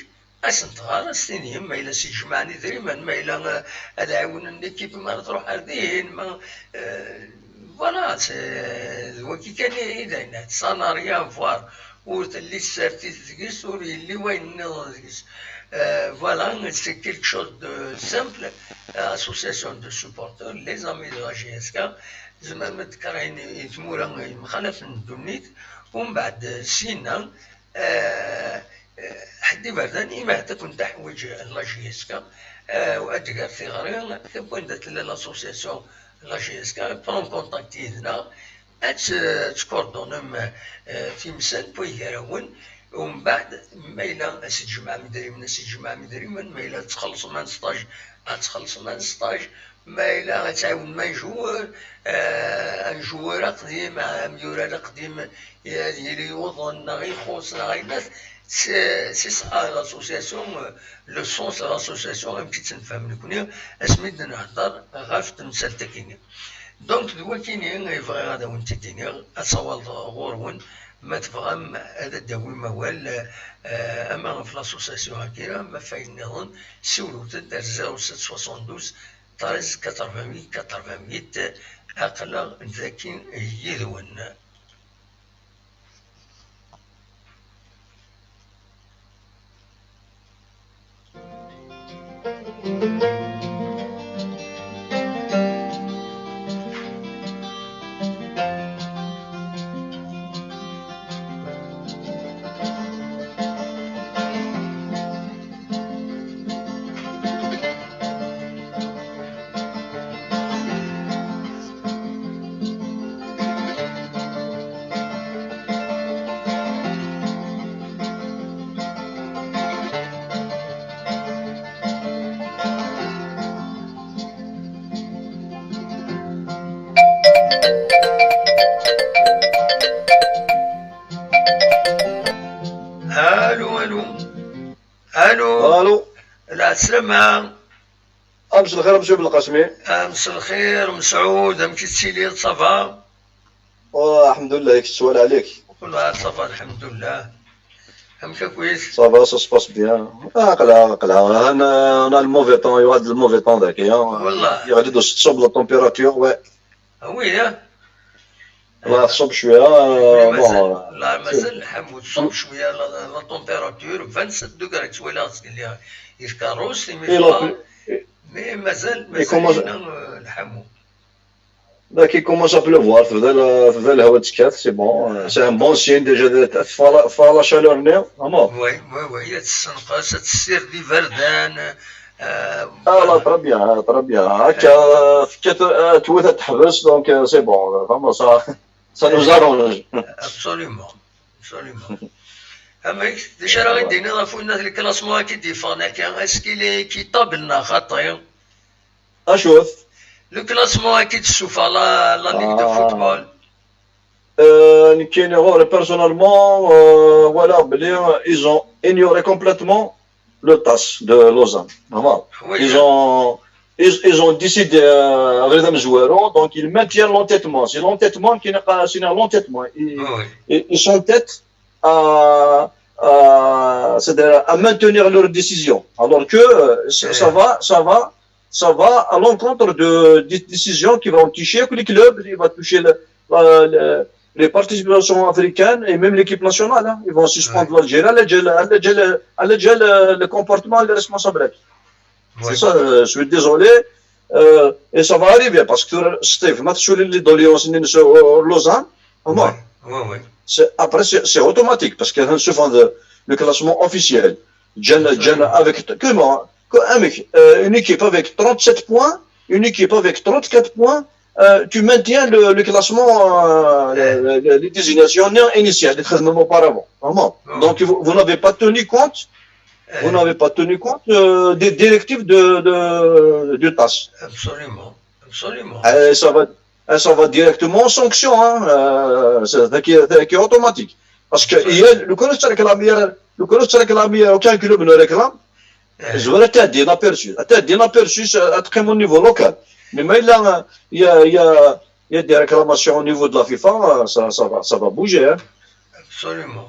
ad sen-tɣer, ad s-tini ma yella s-ijemɛen idrimen, ma yella, eh, ad ɛiwnen l'équipe mi ara tṛuḥ ar din, ma, eh, voilà, c'est, d wagi kan i, i d ayen, ça n'a rien à voir. Ur telli tsertit deg-s, ur yelli wayen nniḍen deg-s. Euh, voilà, c'est quelque chose de simple. Association de supporters, les amis de la J S K, tzemrem ad d-tkerhem i tmura yemxalafen n ddunit, umbeɛd, sina, euh, euh, ḥedd iberdan, imi ad ken-teḥwiǧ la J S K, euh, ad d-tger tiɣri, tewwi anda tella l'association la J S K, prend contact yid-neɣ, ad t-, ad tkurdunem, eh, timsal n way gar-awen, umbeɛd, ma yella ad s-tjemɛem idrimen, ad s-tjemɛem idrimen, ma yella ad txellṣem un stage, ad txellṣem un stage, ma yella ad tɛiwnem un joueur, eh, un joueur aqdim, amyurar aqdim, ad yili yuḍen, neɣ ixuṣ, neɣ ayennat, c'est, c'est ça l'association, euh, le sens de l'association, amek i tt-nefhem nekni, asmi d-nehder ɣef temsalt-agi-nni. Donc, d wakini i bɣiɣ ad awen-t-id-iniɣ, ad tawaleḍ ɣur-wen, ma tebɣam ad d-tawim awal, eh, ama ɣef l'association-agi, ama ɣef wayen nniḍen, siwlet-d ar zéro sept soixante-douze treize quatre-vingt-huit quatre-vingt-huit, aql-aɣ dagi yid-wen. Allô, allô. Allô. Allô. Lɛeslama. Amselxir, monsieur Belqasmi. Amselxir, Mesɛud, amek i tettiliḍ, ça va? Oh, الحمد لله, يك السؤال عليك. Wallah, ça va, الحمد لله. Amek akk-it? Ça va, ça se passe bien. Ah, قلعة, قلعة. أنا, أنا le mauvais temps, يغاد le mauvais temps ذاك, hein. والله. يغلي دو ست صوب la température, ouais. Ah oui, hein? والله تصب شوية, مي bon. مازال, لا, مازال الحمو, تصب شوية la, la température, vingt-sept degrés, تولي غتقول لي يتكروس, mais, mais مازال, مازال هنا, آه، الحمو. Là, il commence à pleuvoir, تبدا ال-, تبدا الهواء تكات, c'est bon, euh, c'est un bon signe déjà, تفا la, تفا la chaleur ني, vraiment. Oui, oui, oui, تسنقس, تسير دي بردان, آه، Ah, là, voilà. Très bien, très bien. هكا فكات, آه، تويت تحبس, donc, آه، c'est bon, vraiment, ça, ça nous arrange. Absolument, absolument. Amek, d acu ara ɣ-d-tiniḍ ɣef winna le classement-agi d-yeffɣen akka, est-ce qu'il est équitable neɣ xaṭi? Acu-t? Le classement-agi d-tessufeɣ la, la Ligue de football. Euh, nekkini ɣur-, personnellement, euh, walaɣ belli ils ont ignoré complètement le TAS de Lausanne. Vraiment. Oui, ils ont, ils, ils ont décidé, euh, abrid amezwaru, donc ils maintiennent l'entêtement. C'est l'entêtement qui n'est pas, c'est l'entêtement. Ils, ils, ils s'entêtent à, à, c'est-à-dire à maintenir leur décision. Alors que, euh, ça, ça va, ça va, ça va à l'encontre de, des décisions qui vont toucher que les clubs, qui va toucher le, la, le, les participations africaines et même l'équipe nationale, hein. Ils vont suspendre l'Algérie, l'Algérie, l'Algérie, l'Algérie, le comportement, les responsables. C'est ça, euh, je suis désolé. Euh, et ça va arriver parce que Steve, ما تسولي les doléances sur Lausanne, moi. C'est, après, c'est, c'est automatique parce que souvent de, le classement officiel, جانا, جانا avec, comment, que, avec, euh, une équipe avec trente-sept points, une équipe avec trente-quatre points, euh, tu maintiens le, le classement, euh, le, le, les désignations initiales, les traitements auparavant. Vraiment. Donc, vous, vous n'avez pas tenu compte, vous n'avez pas tenu compte, euh, des directives de, de, du TAS. Absolument. Absolument. Et ça va, et ça va directement en sanction, hein. Euh, c'est, c'est qui, c'est qui est automatique. Parce que il y a, le كل réclame, le كل réclame, aucun club ne réclame. زوين تهدي inaperçu, تهدي inaperçu, c'est à très bon niveau local. Mais, mais là, il y a, il y a, il y a des réclamations au niveau de la FIFA, ça, ça va, ça va bouger, hein. Absolument.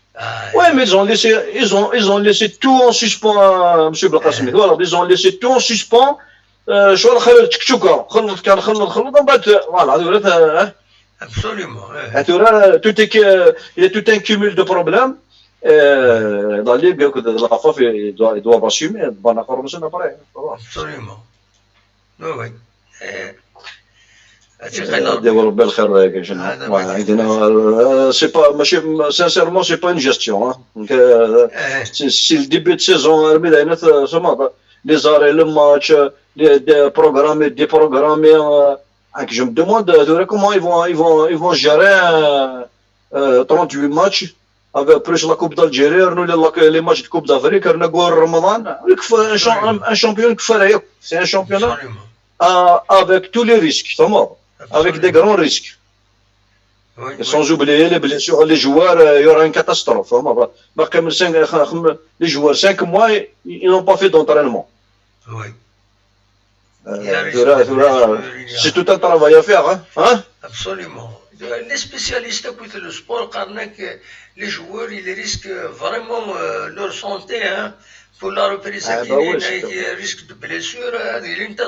Oui, mais ils ont laissé, ils ont, ils ont laissé tout en suspens, euh, monsieur Belkacem. Voilà, ils ont laissé tout en suspens. Euh, شغل خلى التشكشوكة، خلط كان، خلط، خلط، ومن بعد، voilà، هذا هو، آه. Absolument. هذا هو، tout est que, il y a tout un cumul de problèmes. Euh, dans les lieux que de la F A F, ils doivent, ils doivent assumer, bon, d'accord, mais c'est pas vrai. Voilà. Absolument. Oui, oui. Eh, دير ربي الخير. هذا ما كاين. C'est pas, ماشي, sincèrement, c'est pas une gestion, hein. Donc, euh, Eh, c'est, c'est le début de saison, armi d ayen, euh, سما, les arrêts, le match, euh, les, des programmés, déprogrammés, euh, hein, que je me demande, euh, comment ils vont, ils vont, ils vont gérer, euh, euh, trente-huit matchs, avec plus la Coupe d'Algérie, nous, les, les matchs de Coupe d'Afrique, nous, le Ramadan, un champ-, un, un championnat, c'est un championnat, Absolument. euh, avec tous les risques, سما, avec des grands risques. Oui, Et sans oublier les blessures, les joueurs, euh, il y aura une catastrophe, سما. باقي من cinq, خ-, خ-, les joueurs, cinq mois, ils, ils n'ont pas fait d'entraînement. Oui. Euh, tura, tura, c'est tout un travail à faire, hein? Hein? Absolument. Les spécialistes, écoute, le sport, qqaren-ak, les joueurs, ils risquent vraiment euh, leur santé, hein, pour la reprise. Ah, bah ouais, ils risquent de blessures, hein, ils risquent de...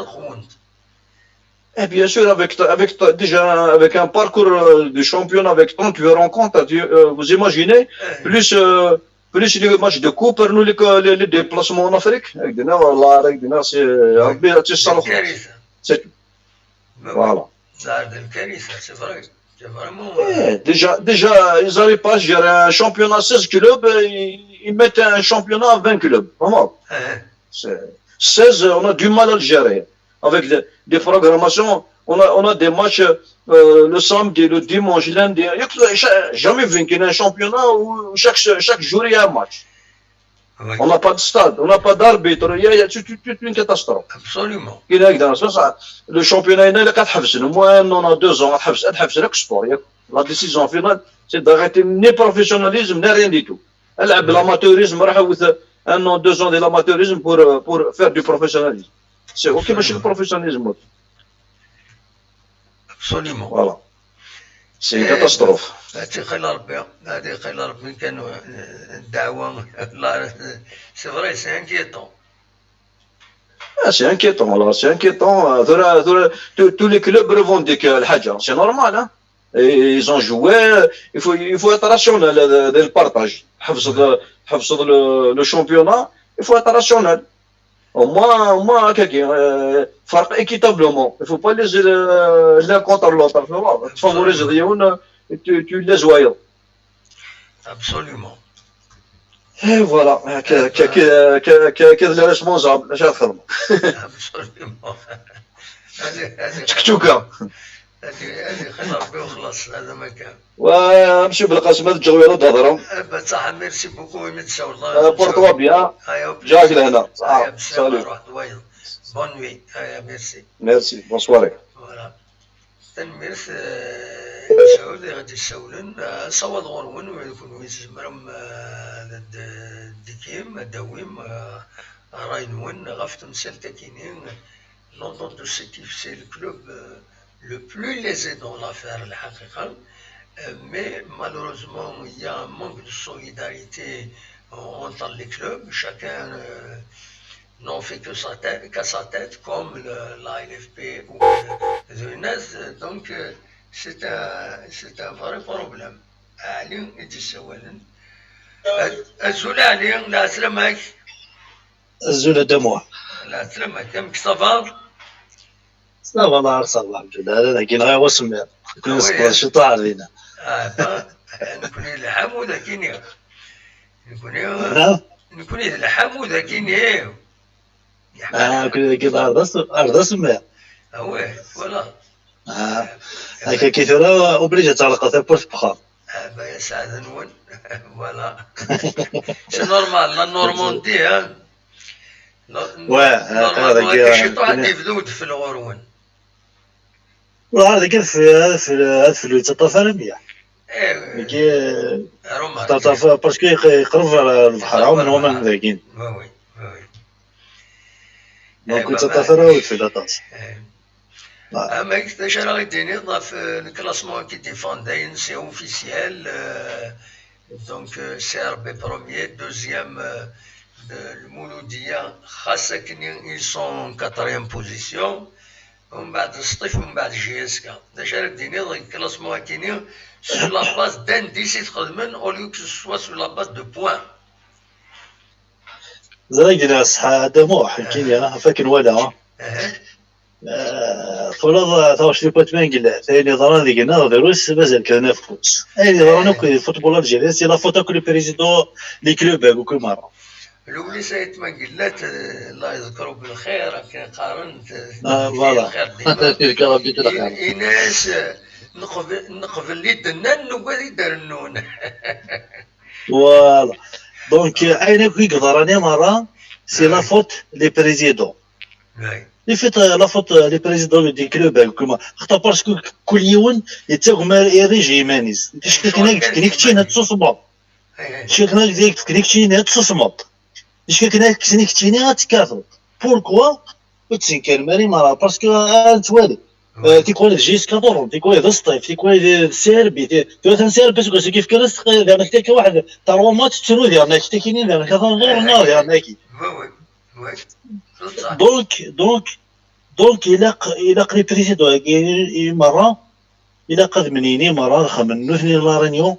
Eh, bien sûr, avec, avec, déjà, avec un parcours euh, de champion avec trente-huit rencontres, euh, vous imaginez, plus, euh, plus les matchs de coupe, nous, les, les, les déplacements en Afrique, avec des nerfs, là, avec des nerfs, c'est, euh, c'est ça, c'est tout. Voilà. C'est vrai. C'est vraiment. Eh, déjà, déjà, ils n'arrivent pas à gérer un championnat seize clubs, euh, ils, ils mettent un championnat à vingt clubs. Vraiment. C'est seize, on a du mal à le gérer. Avec des, des programmations, on a, on a des matchs euh, le samedi, le dimanche, lundi. Jamais vu qu'il y a un championnat où chaque, chaque jour il y a un match. On n'a pas de stade, on n'a pas d'arbitre, il y a, il y a toute, toute, toute une catastrophe. Absolument. Il y a, ça, ça, le championnat, il y a quatre, au moins un an, deux ans, غتحبس، غتحبس لك sport. La décision finale, c'est d'arrêter ni professionnalisme, ni rien du tout. L'amateurisme, un an, deux ans de l'amateurisme pour, euh, pour faire du professionnalisme. C'est OK, mais c'est le professionnalisme. Absolument. Voilà. C'est une catastrophe. هذه خير ربي، هذه خير ربي كانوا الدعوة. C'est vrai, c'est inquiétant. Ah, c'est inquiétant, là, c'est inquiétant. Euh, tura, tura, tous, tous les clubs revendiquent euh, الحاجة. C'est normal, hein. Et ils ont joué. Il faut, il faut être rationnel euh, dans le partage. حفظ، حفظ le, le championnat, il faut être rationnel. Au moins, au moins, هكاكي، euh, فرق équitablement. Il faut pas laisser euh, l'un contre l'autre. Tu vois, تفافوريزي يون، tu, tu laisses وايض. Absolument. Et voilà, كذا les responsables، اش غتخدم؟ Absolument. هذه، هذه تشكتوكا. هذه، هذه خير ربي وخلاص، هذا ما كان. وامشي بالقسم، هاد الجغويره تهضرهم. بصح merci beaucoup، وين تساو الله. Porte-toi bien. جاك لهنا. Salut. Bonne nuit. Merci. Bonne soirée. Voilà. Tanemmirt, eh, Mesɛud i ɣ-d-issawlen, eh, ad nessaweḍ ɣur-wen, ma d kunwi tzemrem, eh, ad d-, d-tekim, ad d-tawim, eh, ṛṛay-nwen ɣef temsalt-akini, l'entente de Sétif, c'est le club, eh, le plus lésé dans l'affaire, الحقيقة. Eh, mais malheureusement, il y a un manque de solidarité entre les clubs. Chacun, eh, n'en fait que sa tête, qu'à sa tête, comme le, la L F P ou le, le N S. Donc, euh, c'est un, c'est un vrai problème. Ali i d-issawalen. Azul a Ali, lɛeslama-k. Azul a Dda Muḥ. Lɛeslama-k, amek ça va? Ça va, ça va, الحمد لله. Ala dagi nɣa wasemmiḍ. Nekni nesṭeẓ ciṭuḥ ar dina. Ah, ba, nekni d lḥamu dagini. Nekni, nekni d lḥamu dagini. Ah, nekni dagi d ar d asemmiḍ. Ah ouais, voilà. Ah, akka ki tura obligé ad tɣelqeḍ tawwurt n wexxam. Ah, ba, ya saɛd-nwen. Voilà. C'est normal, la Normandie, hein. Ouais, normalement, akka ciṭuḥ ad d-yebdu udfel ɣur-wen. Ur dagi ad fell-, ad fell-, ad fell-, yettaṭṭaf ara mliḥ. Dagi, yettaṭṭaf, parce que yeq-, yeqreb ɣer lebḥer, ɛumen waman dagi. Donc, yettaṭṭaf ara udfel aṭas. Amek, d acu ara ɣ-d-tiniḍ ɣef, euh, le classement-agi d-ifan, dayen, c'est officiel, euh, donc, euh, C R B premier, deuxième, euh, de Mouloudia, xas akken ils sont en quatrième position, umbeɛd Sṭif, umbeɛd J S K. D acu ara d-tiniḍ deg classement-agi-ni, sur la base d'indices i t-xedmen, au lieu que ce soit sur la base de points? Ẓriɣ gla ṣṣeḥ a Dda Muḥ, nekkini, ɣef akken walaɣ. Eh, twalaḍ taɣect n Pointe Minguellat, ayen yeḍran deg-neɣ drus, mazal kra n afus. Ayen yeḍran akk di football algérien, c'est la faute akk le président, les clubs, akk merra. Lewlis Ayt Mangellat, eh, Allah yeḍker belxir, akken qqaren, ah, voilà. Yeḍker Rebbi lxir. In-, in-as, eh, neqbel, neqbel i d-nnan, nugad i d-rennun. Voilà. Donc, eh, ayen akk i yeḍran i merra, c'est la faute les présidents. Oui. Il fait, euh, la faute, euh, les présidents des clubs, euh, كما خطا parce que كل يوم يتساقم يريجي يمانيز. انت شكون كنا كنا كتشينا تصمم؟ شكون كنا كنا كتشينا تصمم؟ شكون كنا كنا كتشينا تكاثر؟ Pourquoi Ur ttenkarem ara i merra, parce que ad nettwali. Euh, tikwal d J S K ḍurren, tikwal d Sṭif, tikwal d C R B, ti-, tura tan C R B seg wasmi yefka Sṭif, d amek akka waḥed, terwa match tettru diɣen, ak takini diɣen, atan ḍurren diɣen, aki. Donc, donc, donc, ilaq, ilaq les présidents-agi i, i merra, ilaq ad mnini merra, ad xemmen nutni la réunion,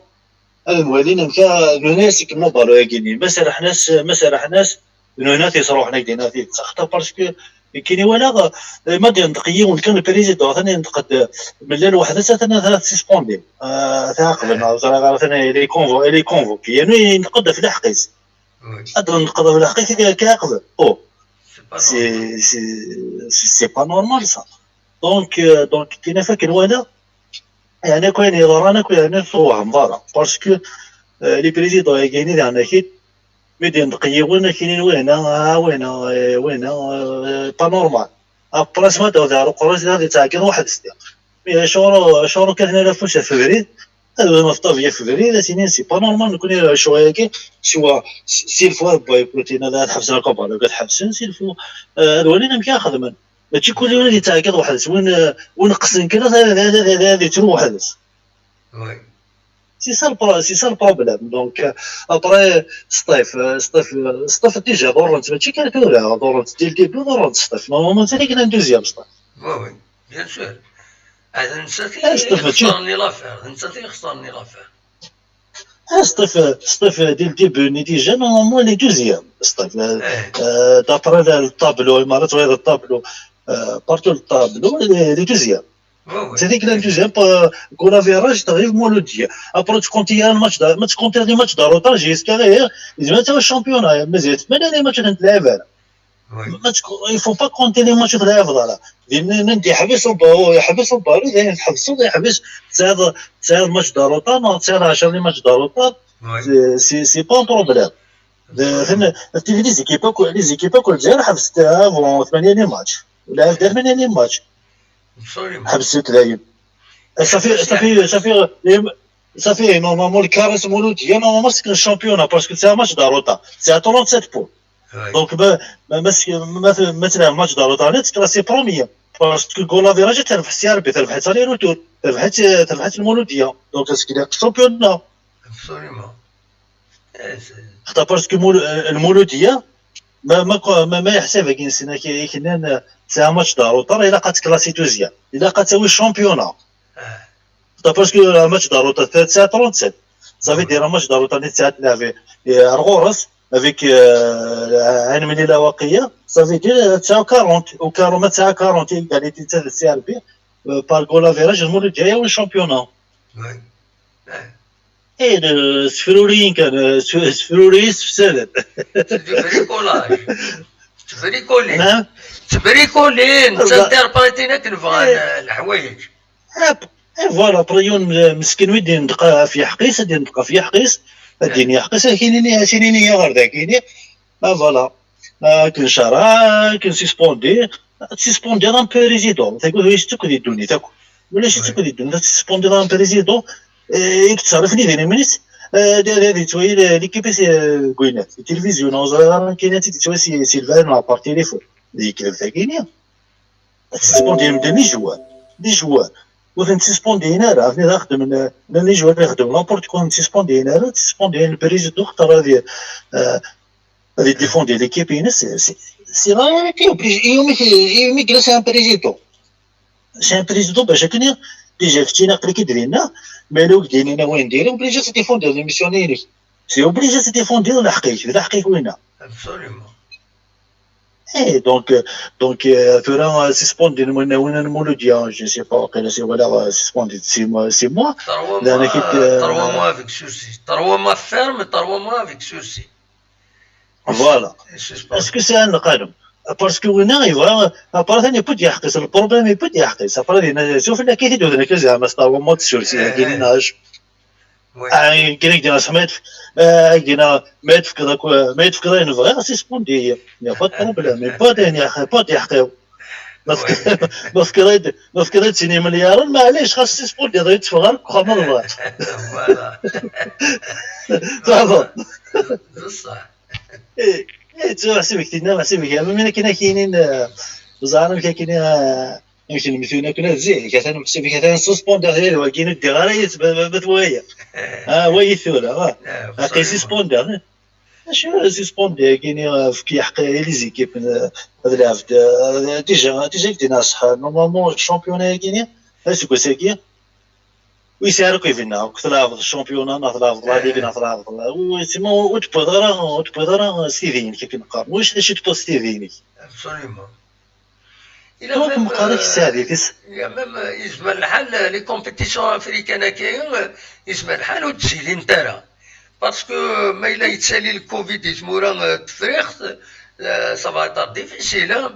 ad nwalin amek a, nutni ad sekken le ballon-agi-nni. Ma serrḥen-as, ma serrḥen-as, nutni ad t-isruḥen, ak d-iniɣ tidet. Axaṭer parce que nekkini walaɣ, eh, ma d-yenṭeq yiwen kan le président, atan yenṭeq-d, eh, mlal weḥd-s, atan ad t-sispondi. Ah, ad t-ɛaqben, ah, ẓriɣ, atan il est convo-, il est convoqué. Yernu yenṭeq-d ɣef lḥeqq-is. Ad yenṭeq ɣef lḥeqq-is, ad k-ɛaqben. Oh, c'est, c'est, c'est pas normal, ça. Donc, euh, donc, kina fakken wala, yani, akk ayen yeḍran akk, yani, tewhem ḍara. Parce que, euh, les présidents-agi-nni, yani, akid, mi d-yenṭeq yiwen, akini wina, ah, wina, eh, wina, eh, pas normal. Après, ma d-awd ar uqerru-s, ad yettɛeggiḍ weḥd-s. Mais acuɣer, acuɣer kan ala afus ɣef ubrid, ad win ṭṭabya ɣef ubrid, ad s-inin, c'est pas normal, nekkni acuɣer-agi, siwa, si, si lfu ad boycottin, ad, ad ḥebsen lkabar, ad ḥebsen, si lfu, eh, ad walin amek ara xedmen. Mačči kul yiwen ad yettɛeggiḍ weḥd-s, win, eh, win qqsen kan, ad, ad, ad, ad, ad yettru weḥd-s. C'est ça le pro-, c'est ça le problème. Donc, euh, après, Sṭif, euh, Sṭif, euh, Sṭif déjà ḍurren-t, mačči kan tura, ḍurren-t dès le début, ḍurren-t Sṭif. Normalement, c'est lui qui est un deuxième, Sṭif. Oui, oui, bien sûr. Ah, d nettat i, ah, Sṭif, mačči ixesren i l'affaire, d nettat i ixesren i l'affaire. Ah, Sṭif, euh, Sṭif, euh, dès le début, déjà, normalement, il est deuxième, Sṭif. Euh, euh, d'après le, le tableau, il m'a retrouvé le tableau, euh, partout le tableau, il est, il est deuxième. C'est lui qui est deuxième, euh, goal average, t'arrives Mouloudia. Après, tu comptes un match, de, tu comptes les matchs de retard, jusqu'à derrière, ils mettent un championnat, mais c'est, mais les matchs de la. Il faut pas compter les matchs de la, voilà. Il y a un, un, il y a un, il y a un match de retard, non, il y a un match de retard. C'est, c'est, c'est pas un problème. Les équipes, les équipes, les équipes, avant, les matchs. Les matchs. حبست دايم. صافي، صافي، صافي، صافي، normalement، الكارثة مولودية، normalement، c'est un championnat, parce que c'est un match de retard. C'est à trente-sept points. Donc، ما، ما، ما، ما، ما تلعب match de retard، لا تكلاسي premier. Parce que goal average، تربح سي ار بي، تربحت aller retour، تربحت، تربحت المولودية. Donc، c'est un championnat. Absolument. Parce que المولودية، ما، ما، ما، ما يحسب كي نسينا كي، كي نن-، c'est un match de retard، إلا قد كلاسي دوزيام، إلا قد تسوي الشامبيونا. Parce que un match de retard، c'est à trente-sept. Ça veut dire un match de retard، c'est à، avec، euh، الغرس، avec، euh، عين مليلة واقية، ça veut dire، euh, c'est à quarante، ou quarante، c'est à quarante، égalité de C R B, euh, par goal average، المولودية هي الشامبيونا. إيه، سفروريين كان، س-، سفروريين سفسادات. C'est du bricolage. تبريكولين. نعم. تبريكولين، تنتربريتين كنبغى الحوايج. إيه، voilà، بريون مسكين ويدي ينطق في حقيس، يدي ينطق في حقيس، الدين يحقيس، كينيني، كينيني يا غير ذاكيني. Ah, voilà. Ah, كنشارع، كنسيسبوندي. تسيسبوندي راه بريزيدون، تقول هو يشتكو دي الدنيا، تاكو. ولا شتكو دي الدنيا، تسيسبوندي راه بريزيدون. إيه، يكتصرف لي ديني مينيس. آه، هذه، هذه توي ليكيب، آه، كوينات. التلفزيون، أو زرار، كاينة تيتسوى سي، سيلفان، لابار تيليفون. ديك الفاكينيا. تسيسبوندي من دي جوار. دي جوار. وثن تسيسبوندي هنا، راه، فني راه خدم، آه، لي جوار يخدم، لابورت كون تسيسبوندي هنا، راه تسيسبوندي هنا، بريزيدون، خطر هذه، آه، غادي ديفوندي ليكيب، ينس، سي، سي لا رياليتي، اوبليجي، يومي، يومي جلس ان بريزيدون. سي ان بريزيدون باش هكا ديجا فتينا قبل كي درينا، مالو دينينا وين ديري، اوبليجي تديفوندي ليميسيون ينك. سي اوبليجي تديفوندي ولا حقيك، ولا حقيق وينا. Absolument. اي، دونك، دونك، آه، ثورة سيسبوندي من، من المولودية، جو سي با، واقيلا سي ولا سيسبوندي سي موا، سي موا. Trois mois, كنت، آه، trois mois avec sursis. Trois mois ferme, trois mois avec sursis. Voilà. Est-ce que c'est un قانون؟ Parce que وينا يبغى، ابار ثاني يبد يحقس، البروبليم يبد يحقس، ابار دينا شوف لنا كيف يدوز لنا كذا، ما ستار مود سورسي، كاين ناش. آه، كاين دينا سميت، آه، دينا ما يتفكر، ما يتفكر ينفغي، سيسبوندي. يا با بروبليم، با دين يا اخي، با يحقيو. ما تفكر، ما تفكر، ما تفكر تسيني مليار، معليش، خاص سيسبوندي يتفغر، خمر الوقت. Voilà. صافي. بصح. ايه، ايه، تو حسيبك تينا، حسيبك، اما ملي كاين، كاينين، آه، Ẓer amek akken, ah, amek lmetun akk ad zik, atan meḥsub atan suspendu, atan wagi ur ddiɣ ara yis-, ma, ma, ma twaya. Ah, wagi tura, ah. Aqi suspendu. Acu suspendu-agi-ni, ah, fki ḥq i les équipes, ah, ad lɛebd, ah, déjà, déjà i k-d-iniɣ ṣṣeḥ, normalement, championnat-agi-ni, aseggas-agi, ur yesɛi ara akk ibenna, akk tleɛbeḍ championnat, neɣ tleɛbeḍ la ligue, neɣ tleɛbeḍ la, ur, ur tewwiḍ ara, ur tewwiḍ ara s tidi-inek akken qqaren. Ulac d acu tewwiḍ s tidi-inek. Absolument. Il y a même, euh, il y a même, euh, yezmer lḥal, euh, les compétitions africaines-agi, euh, yezmer lḥal ur d-ttilint ara. Parce que ma yella yettali le covid di tmura, euh, n Tefriqt, euh, ça va être difficile, hein,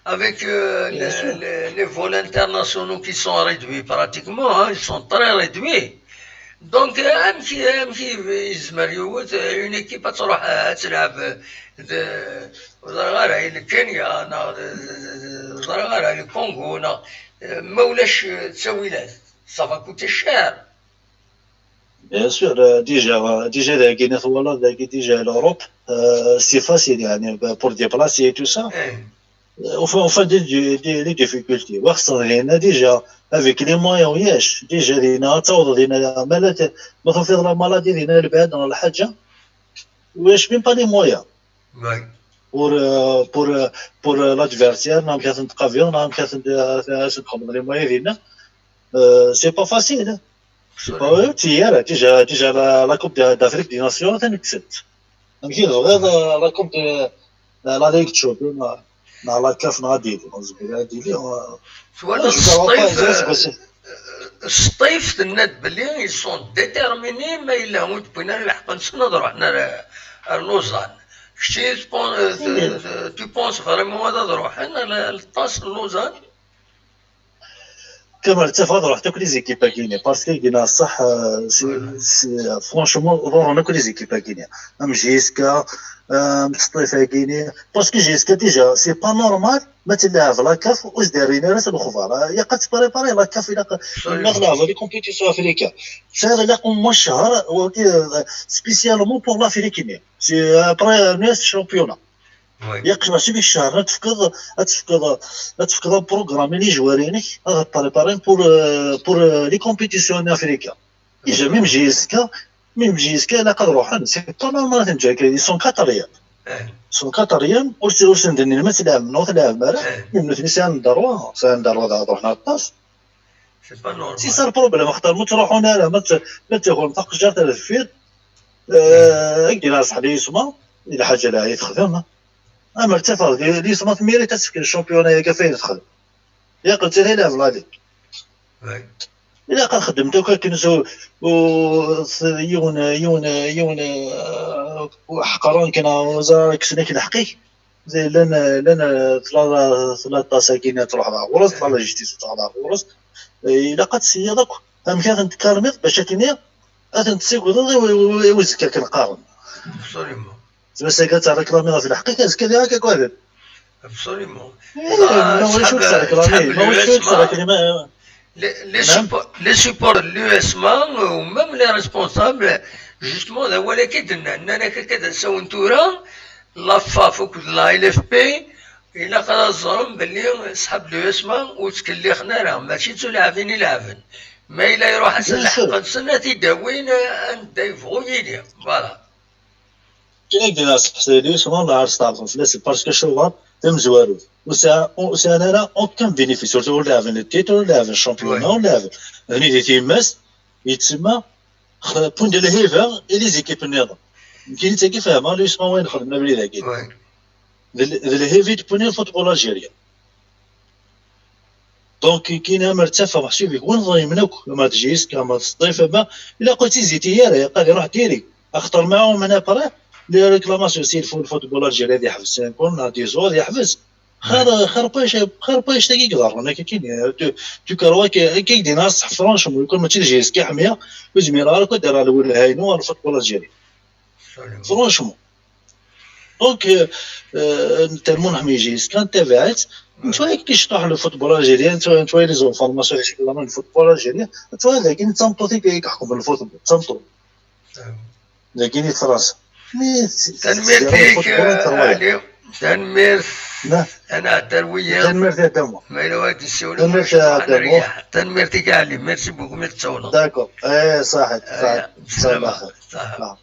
avec, euh, les, les, les vols internationaux qui sont réduits pratiquement, hein, ils sont très réduits. Donc, euh, amek, amek i yezmer yiwet, euh, une équipe ad tṛuḥ, euh, ad tleɛb, euh, d, ur ẓriɣ ara, i Kenya, neɣ d, d, d, d, ur ẓriɣ ara, le Congo, neɣ, euh, ma ulac, euh, ttawilat, ça va coûter cher. Bien sûr, euh, déjà, euh, déjà, dagi, ma twalaḍ, dagi, déjà, l'Europe, euh, c'est facile, يعني, pour déplacer et tout ça. Ufan, ufan des, des, des difficultés. Wa xeṣṣen dinna déjà, avec les moyens ulac. Déjà dinna, ad tawḍeḍ dinna, ma la t-, ma tufiḍ la maladie dinna, lbɛid neɣ lḥaǧa. Ulac même pas les moyens. Pour, euh, pour, euh, pour, euh, l'adversaire, neɣ amek ad ten-tqabiḍ, neɣ amek ad ten-, ad sen-txedmeḍ les moyens dinna. Euh, c'est pas facile, hein. C'est pas, ur tt-iri ara. Déjà, déjà la, la Coupe de, d'Afrique des Nations, atan kksen-tt. Amek i tebɣiḍ, euh, la Coupe de, la, la Ligue des Champions, neɣ, neɣ la CAF, neɣ ad d-yili, ur nezmir ara ad d-yili, euh, twalaḍ, Sṭif, euh, Sṭif tenna-d belli ils sont déterminés, ma yella ur d-wwin ara lḥeqq-nsen ad ruḥen ar, ar Lausanne. Kečči, tu pen-, euh, tu, tu penses vraiment ad, ad ruḥen ar, ar l'attache n Lausanne? Kamal, ttafeɣ ad ruḥent akk les équipes-agi-nni, parce que gina ṣṣeḥ, euh, c'est, c'est, franchement, ḍurren akk les équipes-agi-nni. Am J S K, euh, am Sṭif-agi-nni. Parce que J S K, déjà, c'est pas normal, ma tleɛb la CAF, ur s-d-rrin ara s lexbar. Euh, ilaq ad tprépari la CAF, ilaq, ilaq ad tleɛb les compétitions africaines. Ça, ilaq au moins ccher, wagi, euh, spécialement pour l'Afrique-nni. C'est après, euh, next championnat. Yak, mačči deg ccher, ad tefkeḍ, ad tefkeḍ, ad tefkeḍ un programme i les joueurs-inek, ad préparer pour, euh, pour, euh, les compétitions en Afrique. Déjà, même J S K, même J S K, ilaq ad ruḥen, c'est pas normal ad ten-ǧǧen akka, ils sont quatrième. Ils sont quatrième, ur s-, ur sen-d-nnin ma tleɛbem neɣ ur tleɛbem ara, même nutni sɛan ddṛuɛ, sɛan ddṛuɛ ad ruḥen aṭas. C'est pas normal. C'est ça le problème, axaṭer ma ttruḥun ara, ma tt-, ma ttaken taqejjart ar deffir, euh, ad k-d-iniɣ ṣṣeḥ, l'USMA, lḥaǧa la i texdem. Amer ttafeɣ di l'USMA tmirit ad tefk championnat-agi ɣef ayen texdem. Ilaq nettat i lɛeb la ligue. Ilaq ad xeddment akk akken s-, u-, s-, yiwen, yiwen, yiwen, euh, ḥeqren kan, ur ẓriɣ, kksen-ak lḥeqq-ik. Llan, llan, euh, tlata, tlata-agi ad truḥ ɣer ɣur-s, tlata justice ad truḥ ɣer ɣur-s. Eh, ilaq ad tesyiḍ akk amek ad ten-tkalmiḍ bac akken ad ten-tessagdeḍ i, i, i, i uzekka akken qqaren. Absolument. Tma saga ad terriklamiḍ ɣef lḥeqq-ik, azekka diɣ ad k-agaden. Absolument. Eh, ma ulac ur tettriklamiḍ, ma ulac ur tettriklamiḍ. Les, les suppo-, les supporters de l'USMA, euh, ou même les responsables, justement, d awal-agi i d-nnan, nnan-ak akka d asawen tura, la FAF akked la LFP, ilaq ad ẓren belli ṣḥab l'USMA ur ttkellixen ara, mačči d tulaɛbin i leɛben. Ma yella iruḥ-asen lḥeqq-nsen, ad t-id-awin, euh, anda yebɣu yili. Voilà. Kien ad d-iniɣ seqsi l'USMA, la ar steɛṛfen fell-asen, parce que Ceuta tamezwarut. Ur sɛan, ur sɛan ara aucun bénéfice. Ur, ur leɛben le titre, ur leɛben championnat, ur leɛben. D nitni di tyemmat, yettsemma, x-, point de lhiba i les équipes nniḍen. Nekkini d tagi fehmeɣ l'USMA wayen xedmen abrid-agi. D l-, d lhiba i d-wwin le football algérien. Donc, kien amer ttafeɣ meḥsub i win ḍelmen akk, ama d J S K, ama d Sṭif, ama, ilaq ur tt-iziti ara, ilaq ad iruḥ diri. Axaṭer ma umen après, les réclamations si le football algérien ad yeḥbes cinq ans, neɣ dix ans, ad yeḥbes. Xir, xir payec, xir payec tagi i iḍerrun, akka kini, tu, tu crois que, akka i k-d-iniɣ ṣṣeḥ, franchement, lukan mačči d J S K ḥmiɣ, ur zmireɣ ara akk ad d-rreɣ lwelha-inu ɣer le football algérien. Franchement. Donc, euh, euh, tellement نحمي J S K, نتابعت. نتوما كي شطح le football algérien, نتوما، نتوما les informations اللي شفنا من le football algérien, نتوما ذاكي نتامطو ثيك يحكم le football, نتامطو. ذاكي ني فرنسا. Mais c'est, c'est, تنميرتك، c'est un football آه، incroyable. علي. Tanemmirt. Ad nɛeddi ar wiyaḍ. Tanemmirt a Dda Muḥ. Ma yella wayeḍ d-yessiwlen, tanemmirt a Dda Muḥ. Tanemmirt-ik a Ɛli, merci beaucoup mi d-tsawleḍ. D'accord. Eh, ṣaḥit, ṣaḥit. Bssalama.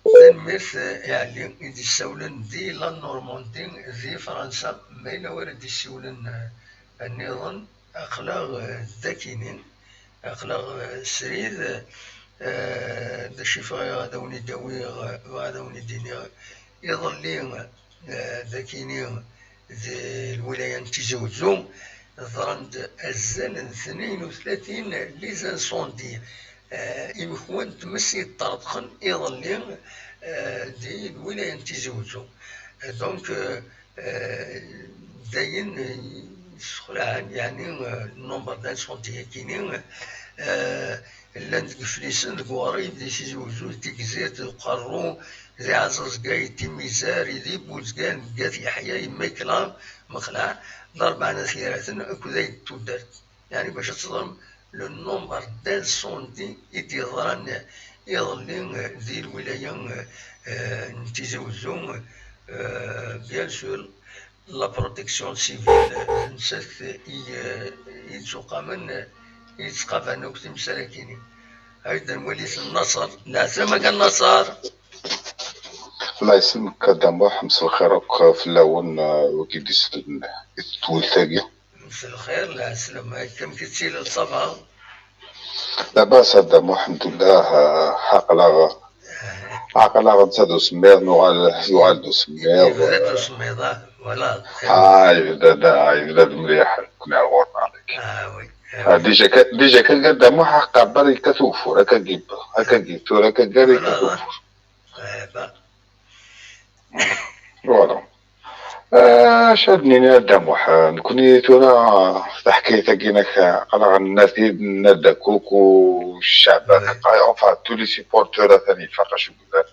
Tanemmirt, eh, i Ɛli i d-yessawlen di la Normandie, di Fransa. Ma yella wayeḍ d-yessiwlen, eh, nniḍen, aql-aɣ, eh, d akini, aql-aɣ, eh, srid, eh, d acu i bɣiɣ ad awen-id-awiɣ, eh, bɣiɣ ad awen-id-iniɣ. Iḍelli, eh, d akini di lwilaya n Tizi Uzzu, ḍran-d azal n tnin u tlatin les incendies, eh, imekwan n tmes i yeṭṭerḍqen iḍelli, eh, di lwilaya n Tizi Uzzu. Donc, eh, eh, d ayen yessexlaɛen, yeɛni, eh, le nombre d'incendies-agi-ni, eh, llan deg Iflisen, deg Uɣrib, di Tizi Uzzu, di Tigzirt, deg Uqerru, di Ɛẓazgay, Timizar, di Buzgan, deg At Yeḥya, Imakla, Mexlaɛ, d Rebɛa n At Yiraten akked Ayt Tudert. Yeɛni bac ad teẓrem le nombre d'incendies i d-yeḍran iḍelli, eh, di lwilaya, eh, n Tizi Uzzu, eh, bien sûr, la protection civile, eh, nettat i, eh, i d-tuqamen, eh, i d-ttqabalen akk timsal-agi-ni. Ad nwali Naṣer. Lɛeslama kan Naṣer. Allah yesselmek a Dda Muḥ, mselxir akk fell-awen, eh, wigi d-isellen i tedwilt-agi. Mselxir, lɛeslama, amek i tettiliḍ, ça va? Labas a Dda Muḥ, alḥemdullah, eh, aql-aɣ, aql-aɣ netta d usemmiḍ, nuɣal, yuɣal d usemmiḍ. Yebda-d usemmiḍ, ah, voilà. Ah, yebda-d, ah, yebda-d mliḥ, nekkni ar ɣur-neɣ nekk. Ah, oui. Ah, déjà kan, déjà kan a Dda Muḥ, aqaber yekkat ugeffur, akka yebda, akka tura, akka yekkat ugeffur. Eh, ben. Voilà. Eh, acu ad nini a Dda Muḥ, nekkni tura taḥkayt-agi-inek, aql-aɣ nenna-t-id, nenna-d akk, akk ccɛeb, enfin, tous les supporters atan ifaq acu yellan.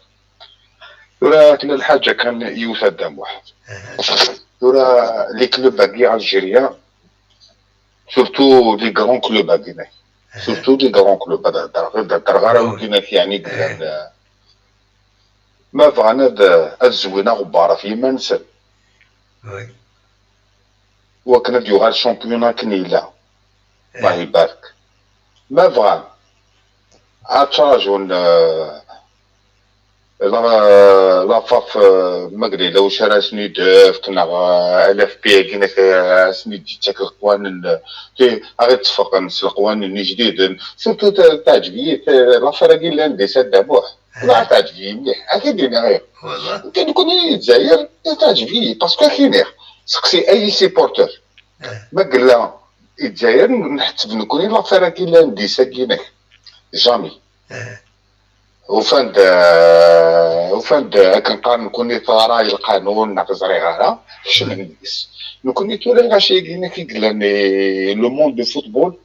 Tura tella lḥaǧa kan yiwet a Dda Muḥ. Tura les clubs-agi algériens, surtout les grands clubs-agi-inek. Surtout les grands clubs, ad heddreɣ, ad heddreɣ ara wigi-inek, yeɛni, yellan, eh, ma bɣan ad, ad zwin aɣebbar ɣef yiman-nsen. Oui. Wakken ad yuɣal championnat akken yella. Allah ibarek. Ma bɣan ad ttṛajun, eh, la, la faf, eh, ma yella wacu ara asen-id-tefk, neɣ, eh, L F P-agi-inek, eh, asen-id-yettak leqwanen, eh, ti-, ad ɣ-ittefqen s leqwanen ijdiden. Surtout ta-, teɛǧeb-iyi, eh, l'affaire-agi yellan di Saɛid Dda Muḥ. Ula teɛǧeb-iyi mliḥ. Ad k-id-iniɣ ayɣer. Nekkni di Lezzayer, teɛǧeb-iyi, parce que ad k-iniɣ, seqsi ay supporter. Ma yella i Lezzayer, nḥetteb nekkni l'affaire-agi yellan di Saɛid-inek. Jamais. Ufan-d, eh, ufan-d, akken qqaren nekkni, teɣra i lqanun, neɣ ẓriɣ ara, kecmen deg-s. Nekkni tura lɣaci-agi-inek i yellan, eh, le monde de football,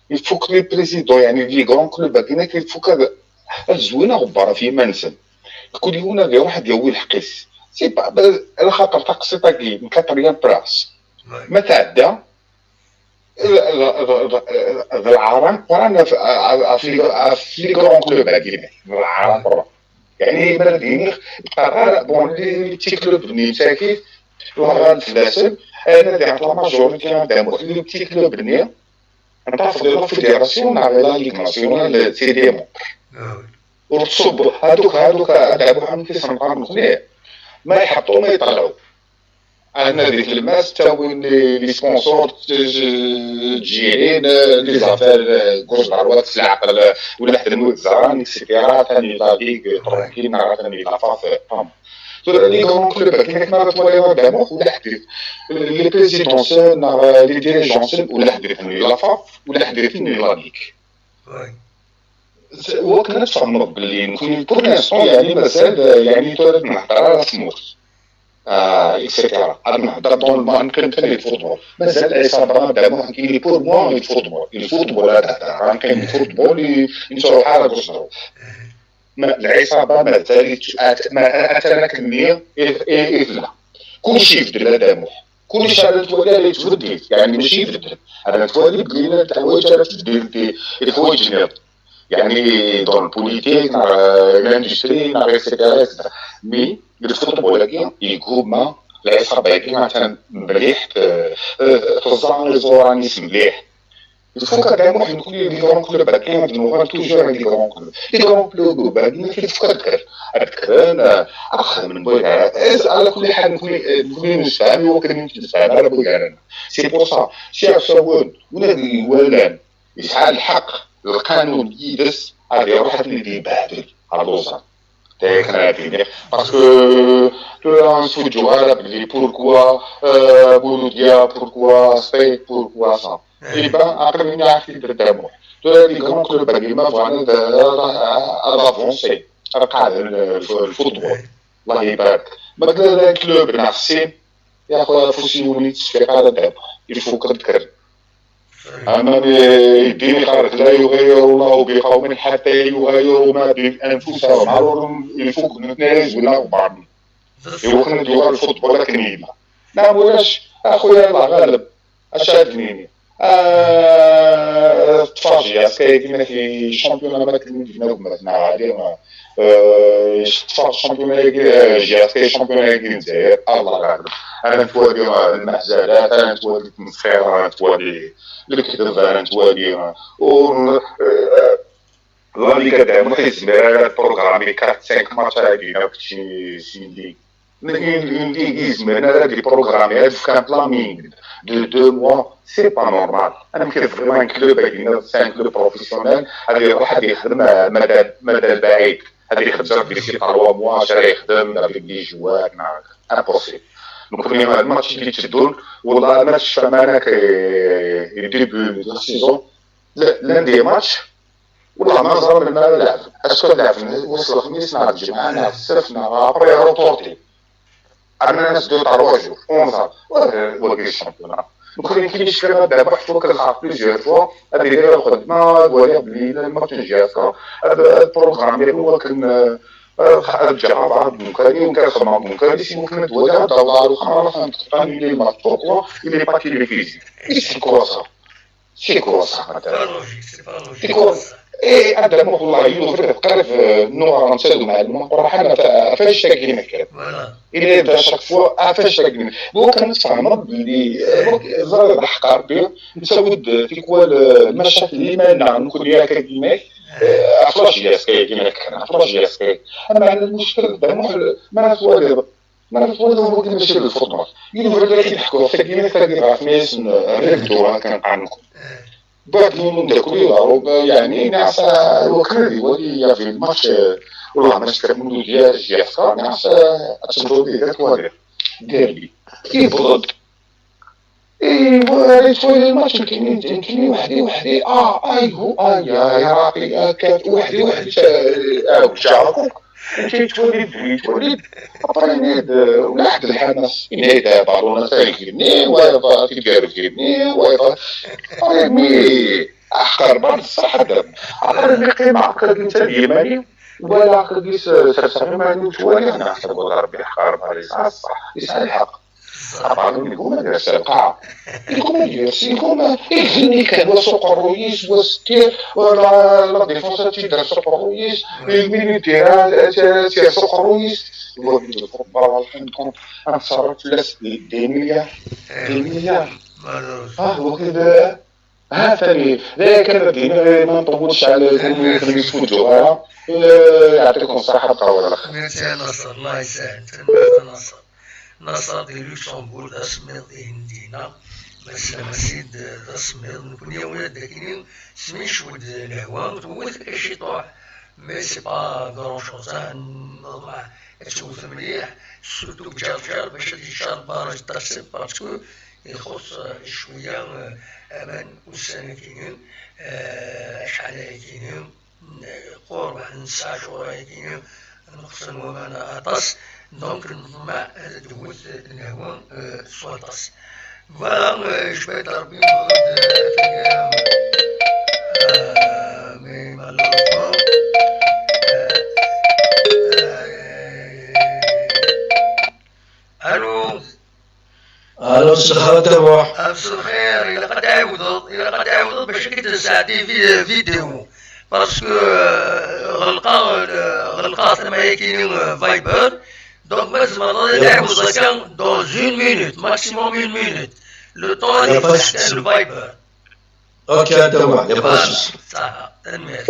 il faut que les présidents, yeɛni les grands clubs-agi-inek, il faut que ad, ad zwin aɣebbar ɣef yiman-nsen. Kul yiwen ad iruḥ ad yawi lḥeqq-is. C'est pas, alaxaṭer taqsiṭ-agi n quatrième place, ma tɛedda, d, d, d, d, d lɛar ameqqran ɣef, ɣef, ɣef les grands clubs-agi, d lɛar ameqqran. Yeɛni, ma ara d-iniɣ, qqareɣ, bon, les petits clubs-nni msakit, lɣal fell-asen, ayen ad iɛeṭṭel la majorité a Dda Muḥ, les petits clubs-nni, nṭafeḍ la fédération neɣ la Ligue nationale, c'est des membres. Ur tṣubb, haduk, haduk, a Dda Muḥ, amek i s-neqqar nekkni, ma iḥeṭṭu, ma iṭelɛu. Aɛna di tlemmast, ttawin les, les sponsors, ttj-, ttjirrin, eh, les affaires, eh, gauche droite, s leɛqel, eh, ula ḥedd n wid ẓran, et cetera. Atan di la ligue, eh, tranquille, neɣ atan di la faf, eh, pam. Tura, les grands clubs, akken akken ara twaliḍ a Dda Muḥ, ula ḥedd, eh, les présidents-nsen, neɣ, eh, les dirigeants-nsen, ula ḥedd di la faf, ula ḥedd di la ligue. Wakken ad tfehmeḍ belli nekkni, pour l'instant, yeɛni mazal, yeɛni tura ur d-nhedder ara s tmurt, ah, et cetera. Ad nhedder dans le, ad neqqim kan di lfutbol. Mazal lɛiṣaba a Dda Muḥ, nekkini, pour moi, il football. Il football ad hedder, ad neqqim di lfutbol, i, i nettruḥ ara deg uṣedru. Ma, lɛiṣaba mazal, at-, ma, atan akkenni i, i, i tella. Kullec ibeddel a Dda Muḥ. Kullec ara twali ara yettbeddil, yeɛni mačči ibeddel. Ara twali belli llant teḥwayeǧ ara tbeddilent i, i teḥwayeǧ nniḍen. Yeɛni dans le politique, neɣ, euh, l'industrie, neɣ, et cetera, et cetera. Mais Deg football-agi, yegguma lɛiṣaba-agi atan mliḥ, eh, eh, teẓẓa iẓuran-is mliḥ. Ifuk ad iruḥ, nekkni les grands clubs-agi ad nuɣal toujours les grands clubs. Les grands clubs-agi, ma ifuk ad kkren, ad kkren, eh, ad xedmen Buygara. Eh, ala kulli ḥal, nekkni, eh, nekkni nemsefham i wakken ur nettemsefham ara Buygara. C'est pour ça, Cheikh Saoud, win ad iwalan, yesɛa lḥeqq, lqanun yid-s, ad iruḥ ad ten-id-ibehdel ɣer Lausanne. Parce que tura ur ttfuǧǧuɣ ara belli pourquoi, euh, Mouloudia, pourquoi Sfaye, pourquoi ça. Eh ben, aql-i nniɣ-ak-t-id a Dda Muḥ. Tura les grands clubs-agi ma bɣan ad, ad, ad avancer, ad qeɛden, euh, le football. Allah ibarak. Ma tella d club neɣ sin, ya خويا, afus-iw ur yettceffiq ara a Dda Muḥ. Ifuk ad kkren. Ama yeddin iqarek لا يغير الله بقوم حتى يغيروا ما بأنفسهم. Alors, il faut que nous نتنازلوا عن بعضنا. Iwakken ad yuɣal lfutbol akken yella. Neɣ ulac, a xuya, Allah ɣaleb. Acu ad d-nini? Ah, tfajiya, s kayagi ma fi championnat ma ken-id-gma gma-tneɣ Ali, eh, yeṭṭef championnat-agi, eh, J S K championnat-agi n Lezzayer, Allah ɣaleb. Ara nettwali, eh, lmeḥzalat, ara nettwali tmesxir, ara nettwali lekdeb, ara nettwali, eh, ur, eh, La Liga d Muḥ yezmer ara ad programmi quatre cinq matchs ara d-yini akk Cindy. Une ligue yezmer ara d-programmi, ad fkan planning de deux mois, c'est pas normal. Amek i tebɣiḍ un club ad yini, c'est un club professionnel, ad iruḥ ad yexdem, eh, mada, mada lbaɛid, ad yexdem sur des trois mois, acu ara yexdem avec des joueurs, impossible. Nekkni, eh, lmatch i d-itteddun, والله ma tecfam anak, eh, début de la saison, l'un des matchs, والله ما نزال من ما لعب. Est-ce que لعب وصل الخميس نهار الجمعة، نهار السبت، نهار après reporté. عندنا ناس deux trois jours، onze ans. واه، وقيل الشامبيونات. نكون كي نشكي غدا بواحد الوقت الآخر plusieurs fois، هذه دايرة الخدمة، ولا بلي لا الماتش نجي هكا. هذا البروغرام اللي هو كان، آه، آه، رجع بعض ممكن، يمكن خدمة ممكن، سي ممكن تولي هذا الله الخمر، فهمت؟ قانون لي ماتش، pourquoi il est pas télévisé. Et c'est quoi ça ? C'est quoi ça, madame ? C'est quoi ? Eh, Adam, والله ينوض قريب، آه، نوع نسالو مع المقرحة، ما فا-، فاش تاكينا كده. إلا يبدا chaque fois، آه، فاش تاكينا. بو كان نتفهم بلي، آه، بو ك-، زاد الحق ربي، نسود في كل، آه، المشاكل اللي ما لنا نكون يا كاكيناك، آه، فلاش يا سكاي كيما كان، فلاش يا سكاي. أما المشكل ده مو حل-، ما نتوالي ما نقول هو كلمة شي بالفضة. يقول لك يحكوا في الدين، في الدين، في الدين، في الدين، بعد من داك اليوم، يعني، ناس، آه، وكان يولي يا في الماتش، آه، والله ما شكا منو ديال جي اف كا، ناس، آه، اتشنجو لي ذاك وادي. ديربي. كيبغض. ايوا، ريت وين الماتش، يمكن، يمكن وحدي، وحدي. اه، ايهو، اه، يا، يا ربي، آه، كانت وحدي، وحدي، آه، آه، وجعكم. وتيتولد، ويتولد. أبري نيد، ولا حد الحماس. نيد، بالون تايجيني، ويضا تيجارجيني، ويضا. أبري مي، أحقر بعض الصحة دم. أبري مي قيمة عقل إنسان يماني، ولا عقل يس-، سرسري ماني وتوالي، أنا أحسب وضع ربي أحقر بعض الصحة، الصح. يسعى الحق. أبري مي هو مدرسة القاعة. يكون مدرسة، يكون يغني كان وسوق الرويس وستير، ولا لا ديفونس تيدار سوق الرويس، الميليتير، آه، سي سوق الرويس. هو بيدو الفوتبال، الله يرحمكم. أنا تصرفت لاس دي مليار، دي مليار. ها هو كذا. ها ثاني، لا كان دينا، ما نطولش على الفيديو، آه، يعطيكم الصحة، بقاو على خير. ميرسي يا نصر، الله يسهل، تنميرت يا نصر. نصر دي لوكسمبورغ، d asemmiḍ ihi n dinna. Mass Masid, d asemmiḍ. Nekkni ula d akini, smi ncewwed lehwa, tewwet kan ciṭuḥ. Mais c'est pas grand chose, ah, neḍmeɛ ad tewwet mliḥ, surtout deg Ǧerǧer, bac ad yeččar barrage n Tarsif, parce que ixuṣṣ, euh, cwiya, euh, aman ussan-akini, euh, acḥal ayakini, qurbeḥ n tesɛa cchur ayakini, neqsen waman aṭas, donc neḍmeɛ ad d-tewwet lehwa, euh, s waṭas. Voilà, euh, je vais dormir, euh, euh, mais malheureusement, euh, euh, allô ? Allô, c'est Khaled Abouh. مساء الخير، إلا قد عاودت، إلا قد عاودت باش كنت نساعدي في فيديو. Parce que, euh, غلقة، euh، غلقة ثم هيك، euh, Viber. Donc, ma tzemreḍ ad tɛiwdeḍ akka dans une minute, maximum une minute. Le temps ad yefteḥ kan le Viber. Ok, à demain, il n'y a pas de souci. Ṣaḥa, tanemmirt.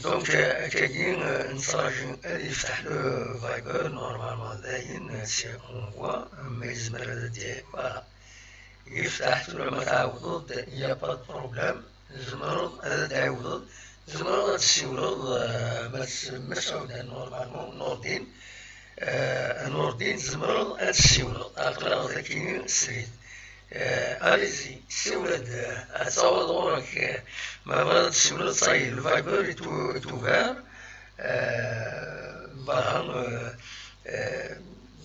Donc, euh, akkagi, euh, nettraǧu ad yefteḥ le Viber, normalement, dayen, euh, si on voit, mais yezmer ad d-yawi, voilà. Yefteḥ, tura ma tɛawdeḍ, il n'y a pas de problème. Tzemreḍ ad d-tɛiwdeḍ, tzemreḍ ad tessiwleḍ, euh, ma s-, ma s-ɛawden normalement Nurdin, euh, Nurdin, tzemreḍ ad tessiwleḍ, aql-aɣ dagi srid. Euh, allez-y, siwel-d, euh, ad taweḍ ɣur-k, euh, ma bɣiḍ ad tessiwleḍ, ça y est, le Viber est ou-, est ouvert, euh, voilà, euh, euh,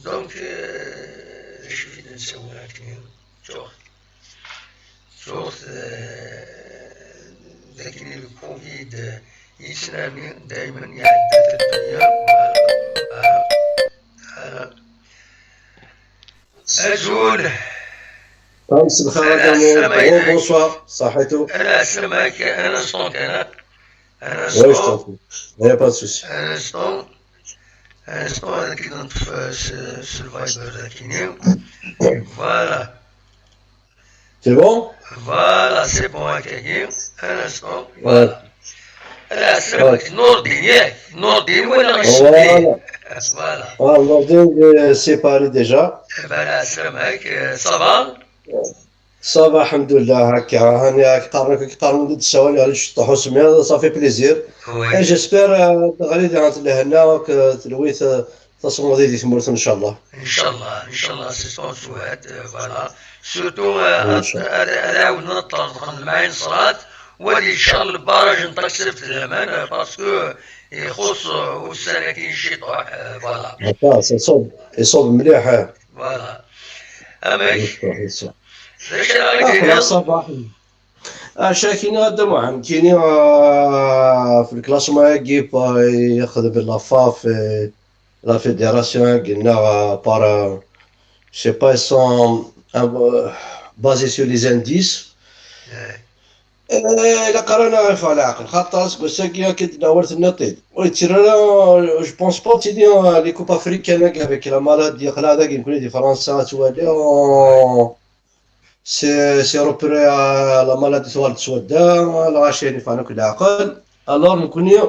donc, euh, d acu i d-nessawel akken? Ttuɣ. Ttuɣ, eh, d akken i le Covid, eh, yettnerni daymen, iɛedda-t ddunya. Ah, ah. Azul. Tamsebxer a Dani. Bonsoir, صحيتو. Ala ɛeslama-k, un instant kan. Un instant. Oui, je t'en prie. Il n'y a pas de souci. Un instant. Un instant, ad k-id-neṭṭef, euh, s, s le Viber, dakini. Voilà. C'est bon? Voilà, c'est bon, akkagi. Un instant. Voilà. Ala ɛeslama-k, Nurdin, yak. Nurdin, wala ɣ-iceddi. Voilà. Ah, Nurdin, euh, c'est Paris déjà. Eh ben, ala ɛeslama-k, euh, ça va? Ça va, الحمد لله, هكا هاني راك قارنك، راك قارن ضد السوالي على الشطح وسمير، ça fait plaisir. Oui. Et j'espère, euh, غالي دي عند الهنا، راك تلويت، آه، تصمد دي ثمورت إن شاء الله. إن شاء الله، إن شاء الله، c'est ton souhait, euh, voilà. Surtout, euh, إن شاء الله. Ad, ad, ad عاود نطلع دخل المعين صرات، وهذه إن شاء الله البراج نطلع سبت الأمان، euh, parce que يخص، euh، والسنة كاين شي طوح، euh, voilà. هكا، يصوب، يصوب مليح، آه. Voilà. أمك. يصوب، يصوب. ليش أنا آه، كاين؟ خلاص، صباح. آه، شاكيني غدا معمكيني، آه، في الكلاسمون ياكي با-، ياخذ باللافا في la fédération، قلنا، آه، par, آه، je sais pas, ils sont, آه، basés sur les indices. إيه. إيه، إلا قرانا غير في العقل، خاطر سكو ساكي كي تناولت النطيط. ويتسرى، je pense pas تيدي، آه، les coupes africaines avec la maladie، خلا هذاك يمكن يدي فرنسا، توالي، آه، C'est, c'est repris à la maladie توالد سودا، الغاشي يعني فانوك العقل. Alors نكوني،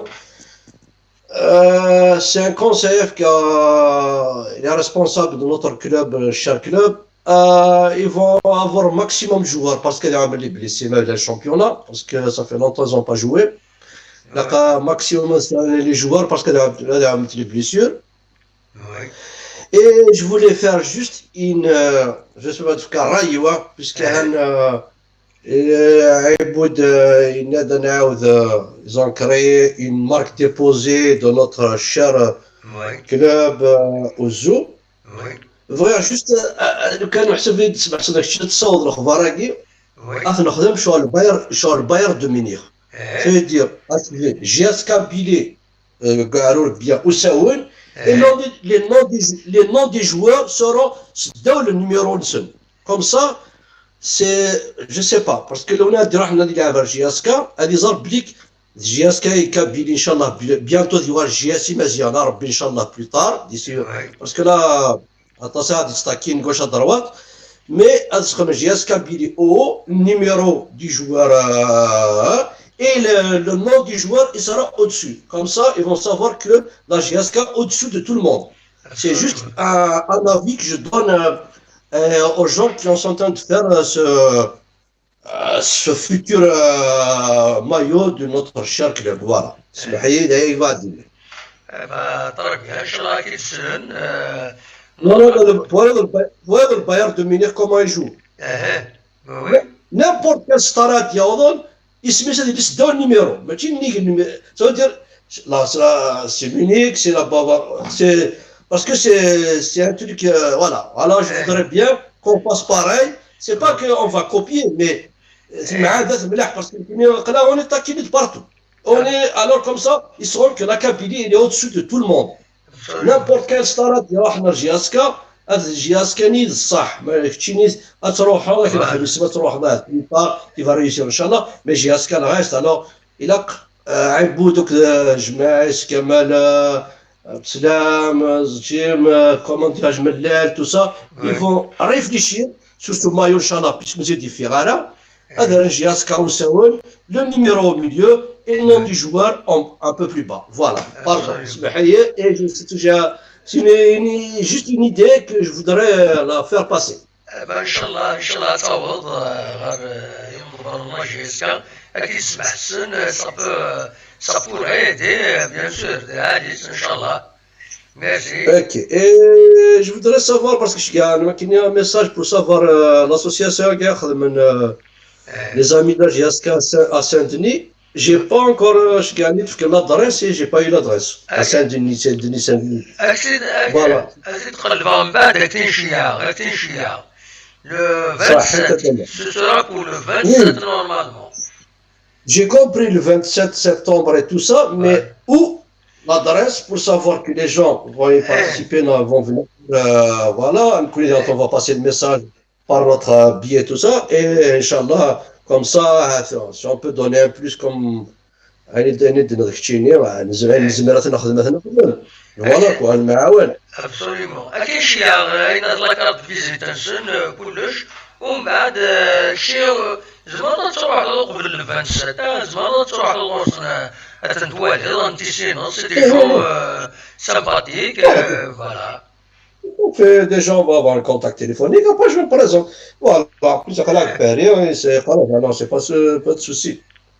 euh, c'est un conseil que, euh, les responsables de notre club, euh, cher club, euh, ils vont avoir maximum de joueurs parce qu'il y a les blessés, mais le championnat, parce que ça fait longtemps qu'ils n'ont pas joué. Donc, euh, maximum, c'est les joueurs parce qu'il y a, il y a les blessures. Oui. Et je voulais faire juste une, euh, je sais pas, en tout cas, رايي, puisque, euh, euh, عبود, euh, il a donné, euh, ils ont créé une marque déposée de notre cher, euh, club, euh, Ouzou. Oui. Voilà, juste, euh, euh, لو كان نحسب لي تسمع صدق شي تصور الأخبار هاكي. Oui. أخ نخدم شغل باير، شغل باير دو ميونخ. إيه. C'est-à-dire, J S K Kabylie, euh, قالوا لك بيان أساون. إيه. Et non, les noms des, les noms des joueurs seront dans le numéro نسن. Comme ça, c'est, je sais pas, parce que لو نادي راح نادي لعب J S K, هذه زار بليك J S K Kabylie إن شاء الله, بي-, bientôt يوار J S K مزيان, ربي إن شاء الله plus tard, d'ici, oui, parce que là, aṭas ad ttakin gauche à droite, mais ad sxedmen J S K Kabylie au numéro du joueur, euh, et le, le nom du joueur, il sera au-dessus. Comme ça, ils vont savoir que la J S K au-dessus de tout le monde. C'est juste un, un avis que je donne, euh, euh, aux gens qui sont en train de faire, euh, ce, euh, ce futur, euh, maillot de notre cher club. Voilà. اسمح لي, داير يقعد. Eh ben, très bien, إن شاء الله كي تسلم. Euh, non, non, non, le, voilà le, voilà le Bayern de Munich, comment il joue. Eh, oui. N'importe quel stade يوضن, اسمي سيدي بس دور numéro, ماشي نيك النيميرو. Ça veut dire, là, c'est la, c'est Munich, c'est la Bavaroise, c'est, parce que c'est, c'est un truc, euh, voilà. Alors, je voudrais bien qu'on fasse pareil. C'est pas qu'on va copier, mais c'est مع هذا ملاح, parce que là, on est taquinés de partout. On est, alors comme ça, ils sauront que la Kabylie, elle est au-dessus de tout le monde. N'importe quel stade يروح ل J S K, هذا J S K ني الصح, ما كتشيني تروح هذاك الخميس, ما تروح, ما, tu vas réussir إن شاء الله, mais J S K le reste, alors, il a, euh, عيبو دوك, euh, جماعس كمال, euh, Abslam, Zjim, comment dirais-je, Mellal, tout ça, ils vont réfléchir, surtout Mayo, Inch'Allah, puisque nous dit Ferrara, ad arrangiɣ askaw usawen, le numéro au milieu et le nom du joueur en- un peu plus bas. Voilà. Pardon, Absolument. اسمح لي, et je sais déjà, c'est une- une- juste une idée que je voudrais euh, la faire passer. Eh ben, Inch'Allah, Inch'Allah, ad taweḍ euh, ɣer euh, yemḍebbren n la J S K, ad k-id-smeḥsen, euh, ça peut, euh, ça pourrait aider, euh, bien sûr, d lɛali-s, Inch'Allah. Merci. Ok. Et je voudrais savoir, parce que je gagne un message pour savoir euh, l'association qui a euh, les amis de la J S K à Saint- à Saint-Denis. J'ai pas encore euh, je gagne parce que l'adresse, et j'ai pas eu l'adresse. À Saint-Denis, Saint-Denis, Saint-Denis. Ad t-id- ad- Voilà. ad t-id-qellbeɣ mbeɛd, ad t-in-ceyyeɛ, ad t-in-ceyyeɛ. Le صحيت vingt-sept, تمام. Ce sera pour le vingt-sept normalement. J'ai compris le vingt-sept septembre et tout ça, mais Ouais. Où l'adresse pour savoir que les gens vont y participer, là, vont venir. Euh, voilà, on va passer le message par notre billet, tout ça. Et Inch'Allah, comme ça, si on peut donner un plus comme يعني داني دنا داك الشيء ني نزمع نزمع راه ناخذ مثلا. Voilà quoi, نعاون. Absolument. Akken ceyyeɛ ayen ad la carte de visite nsen, kullec, umbeɛd ci tzemreḍ ad truḥeḍ uqbel le vingt-sept, tzemreḍ ad truḥeḍ ɣur-sen ad ten-twaliḍ, ad ten-tissineḍ, c'est des gens euh, sympathiques, euh, voilà. On fait déjà, on va avoir un contact téléphonique, après je me présente. Voilà, plus à la Paris, c'est pas, non, c'est pas, ce- pas de souci.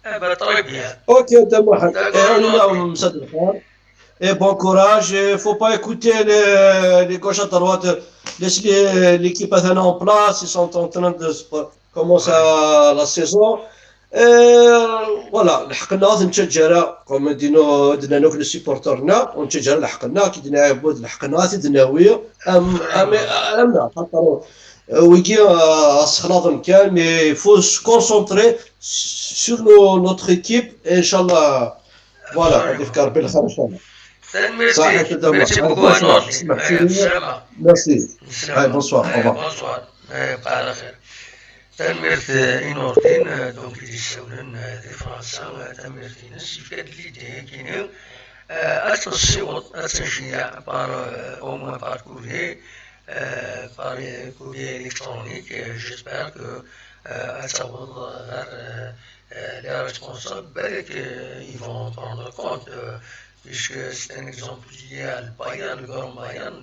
Eh ben, très bien. Ok, انت محمد. Et on est là, مساء الخير. Et bon courage. Il faut pas écouter les, les gauches à droite. Laisse les- l'équipe à en place. Ils sont en train de se- commencer à la saison. Et voilà, الحق ناخذ نتشجع comme دينو دنا نوك les supporters نا ونتشجع الحق نا كي دنا عبود الحق ناخذ دنا ويا ام ام ام خاطر ويجي اصحاب كان mais il faut se concentrer sur nos- notre équipe et ان شاء الله voilà غادي يفكر بالخير ان شاء الله. Tanemmirt-ik. صحيح تدمر. Merci beaucoup, Anwar. Merci. Allez, bonsoir. Au revoir. Bonsoir. Eh, bqeɛ ɛla xir. Tanemmirt eh, i Nurdin, eh, donc i d-yessawlen eh, di Fransa, eh, tanemmirt-ines, yefka-d l'idée-agi-nni, eh, ad tt-nessiweḍ, ad tt-nceyyeɛ par, eh, au moins par courrier, eh, par eh, courrier électronique, eh, j'espère que eh, ad taweḍ ɣer eh, eh, les responsables, balak eh, ils vont prendre compte, eh, puisque c'est un exemple lié à le Bayern, le grand Bayern,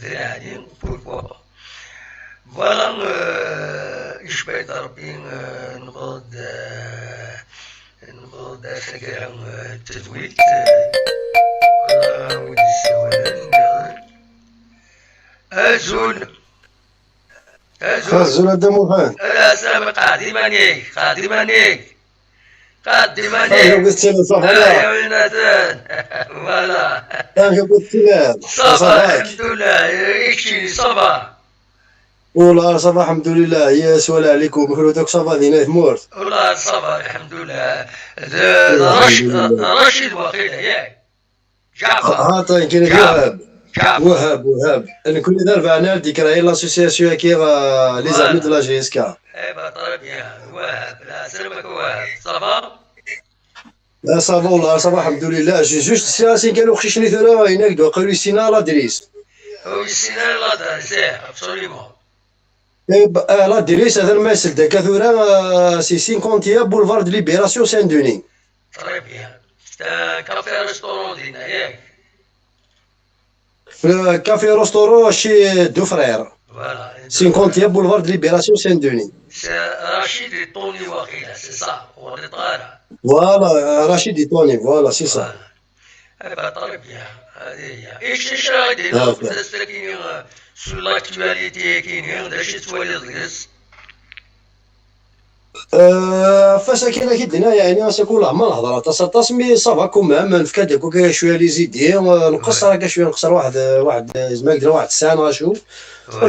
d lɛali, pourquoi pas. Voilà, euh, icba-d Rebbi, euh, newweḍ-d, euh, newweḍ-d ar taggara, euh, n tedwilt, euh, wid yessawalen, euh, azul. Azul. Azul a Dda Muḥend. Ala, sami, qɛed iman-ik, qɛed iman-ik. Qɛed iman-ik. Amek i tettiliḍ, ça va? Ay, a winatan. Voilà. Amek i tettiliḍ? Ça va, alḥemdulillah. I keččini, ça va? Ula ça va, alḥemdulillah. Yes, wala ɛlikum. Kenwi akk ça va dinna di tmurt? Ula ça va, alḥemdulillah. D Racid, Racid waqila, yak? Ǧaɛfar. Ha, atan kini d Wahab. Wahab, Wahab. Nekkni d arbaɛna i d-yekrayên l'association-agi, euh, les amis de la J S K. Eh ben, très bien. Wahab, la, salam aleykum, Wahab. Ça va? Ah, ça va, wallah, ça va, alḥemdulillah. J'ai juste ça, c'est kan uqcic-nni tura, yenna-k-d waqil ur yessin ara l'adresse. Ur yessin ara l'adresse, eh, absolument. Eh ben, euh, l'adresse, atan ma isel-d akka tura, euh, c'est cinquante et un boulevard de Libération Saint-Denis. Très bien. C'est un café-restaurant dinna, yak? Le café-restaurant chez deux frères. Voilà. Cinquante et un boulevard de Libération Saint-Denis. C'est Rachid et Tony waqila, c'est ça. Ur ɣliṭeɣ ara. Voilà, euh, Rachid et Tony, voilà, c'est ça. Voilà. Eh ben, très bien. Allez, ya. Et c'est ça, des nouvelles, c'est qui, euh, sur l'actualité, qui, euh, de chez toi, les Euh, ɣef wass-agi ara k-id-iniɣ, yeɛni, ass-agi ur nehḍer aṭas, aṭas, mais ça va quand même, nefka-d akk cwiya les idées, euh, nqeṣṣer akka cwiya, nqeṣṣer waḥed, waḥed, zma gdra waḥed ssaɛa neɣ acu.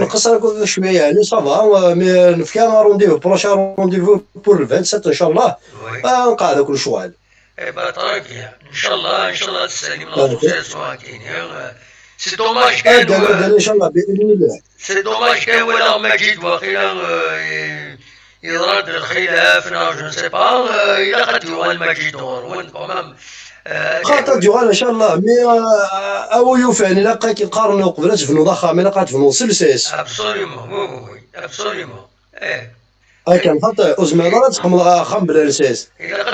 Nqeṣṣer akk cwiya, yeɛni, ça va, euh, mais nefka rendez-vous, prochain rendez-vous pour le vingt-sept, inchallah. Ah, nqeɛɛed akk lecɣal. Eh ben, très bien. Inchallah, inchallah, ad tessalim l'association-agi-nni. C'est dommage kan, inchallah, bi idnillah. C'est dommage kan walaɣ Majid waqila, euh, yeḍra-d lxilaf, neɣ je ne sais pas, euh, ilaq ad d-yuɣal Majid ɣur-wen quand même. Xaṭer ad d-yuɣal, inchallah, mi, euh, a wi yufan, ilaq ad k-qqaren uqbel ad tebnuḍ axxam, ilaq ad tebnuḍ s lsas. Absolument, oui, oui, oui, absolument. Eh. Akken xaṭer, ur zmireḍ ara ad txedmeḍ axxam bla lsas.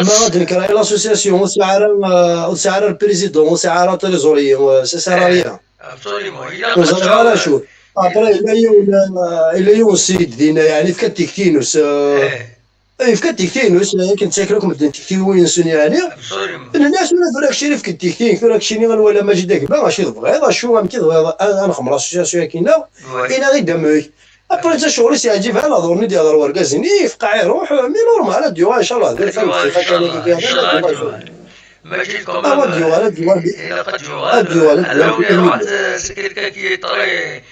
Ma ad d-nekra i l'association, ur sɛi ara, euh, ur sɛi ara le président, ur sɛi ara trésorier, euh, ça sert à rien. Absolument. Ur ẓriɣ ara acu. Après, yella yiwen, euh, yella yiwen ssid dinna, yeɛni, yefka-d tikti-ines, euh, yefka-d tikti-ines, akken ttaken akk medden tiktiwin-nsen, yeɛni. Nnan-as, ula tura keččini efk-d tikti, tura keččini ad nwali ma jid agma, acu tebɣiḍ, acu, amek i tebɣiḍ, ad, ad nexdem l'association-agi-nneɣ, inaɣ-id amek. Après, netta ccɣel-is yeɛǧib-it lehdur-nni d-yehder wergaz-nni, yefqeɛ iruḥ, mais normal, ad d-yuɣal, inchallah, d alfan dqiqa kan, ad d-yuɣal. Mačči d comme, awa, ad d-yuɣal, ad d-yuɣal. Ilaq ad d-yuɣal. Ad d-yuɣal, ad d-yuɣal. Ad d-yuɣal. C'est quelqu'un qui est très,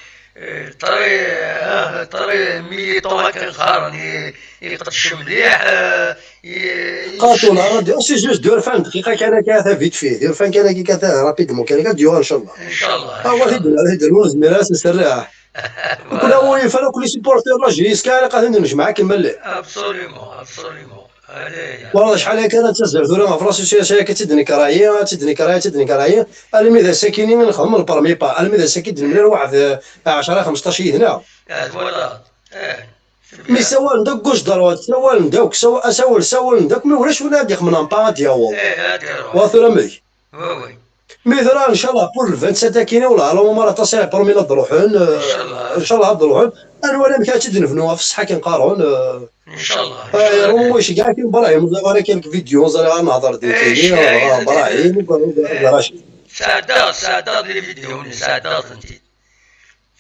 euh, très, euh, très militant, akken qqaren, i-, iqeddec mliḥ, euh, i-, Qatul, ara d-, c'est juste d urfan dqiqa kan akka, ta vite fait, d urfan kan akka, ta rapidement kan akka, ad d-yuɣal, inchallah. Inchallah. Awa, ad t-id-, ad t-id-, ur nezmir ara ad s-nserreɛ. Kul awi yufan akk les supporters n la J S K, ilaq ad ten-nejmeɛ akken ma llan. Absolument, absolument. Wala acḥal akka ara nettazzal tura ɣef l'association akka, ad tt-id-nekreɣ, ad tt-id-nekreɣ, ad tt-id-nekreɣ. Almi d ass-akini i nxeddem le premier pas, almi d ass-aki d-nemlal waḥed, eh, ɛecra xmesṭac yid-neɣ. Mi sawalen-d akk gauche droite, sawalen-d akk, saw-, asawel, sawalen-d akk, mi ulac win ad d-ixedmen un pas ad d-yaweḍ. Wa tura amek? Oui, oui. Mais tura, inchallah, pour le vingt-sept akini, wala ala umar aṭas i iḥeṛṛumen ad d-ruḥen, euh, inchallah ad d-ruḥen. Ad nwali amek ad tt-id-nebnu ɣef ṣṣeḥ akken qqaren, euh. Inchallah, inchallah. Ṛumu iceggeɛ akken Brahim, ẓriɣ ara quelques vidéos, ẓriɣ ara nehḍer d nekini, Brahim, Racid. Sɛeddaɣ, sɛeddaɣ des vidéos, sɛeddaɣ-tent-id.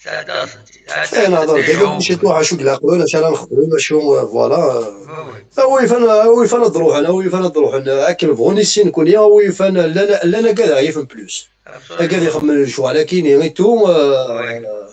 Sɛeddaɣ-tent-id. Eh, nehḍer deg ciṭuḥ, acu i ilaqen, acu ara nexdem, acu, euh, voilà. Awi yufan, awi yufan ad d-ruḥen, awi yufan ad d-ruḥen, akken bɣun i sin nekkni, awi yufan, llan, llan agad yifen plus. Agad ixemmen lecɣal akini et tout, euh,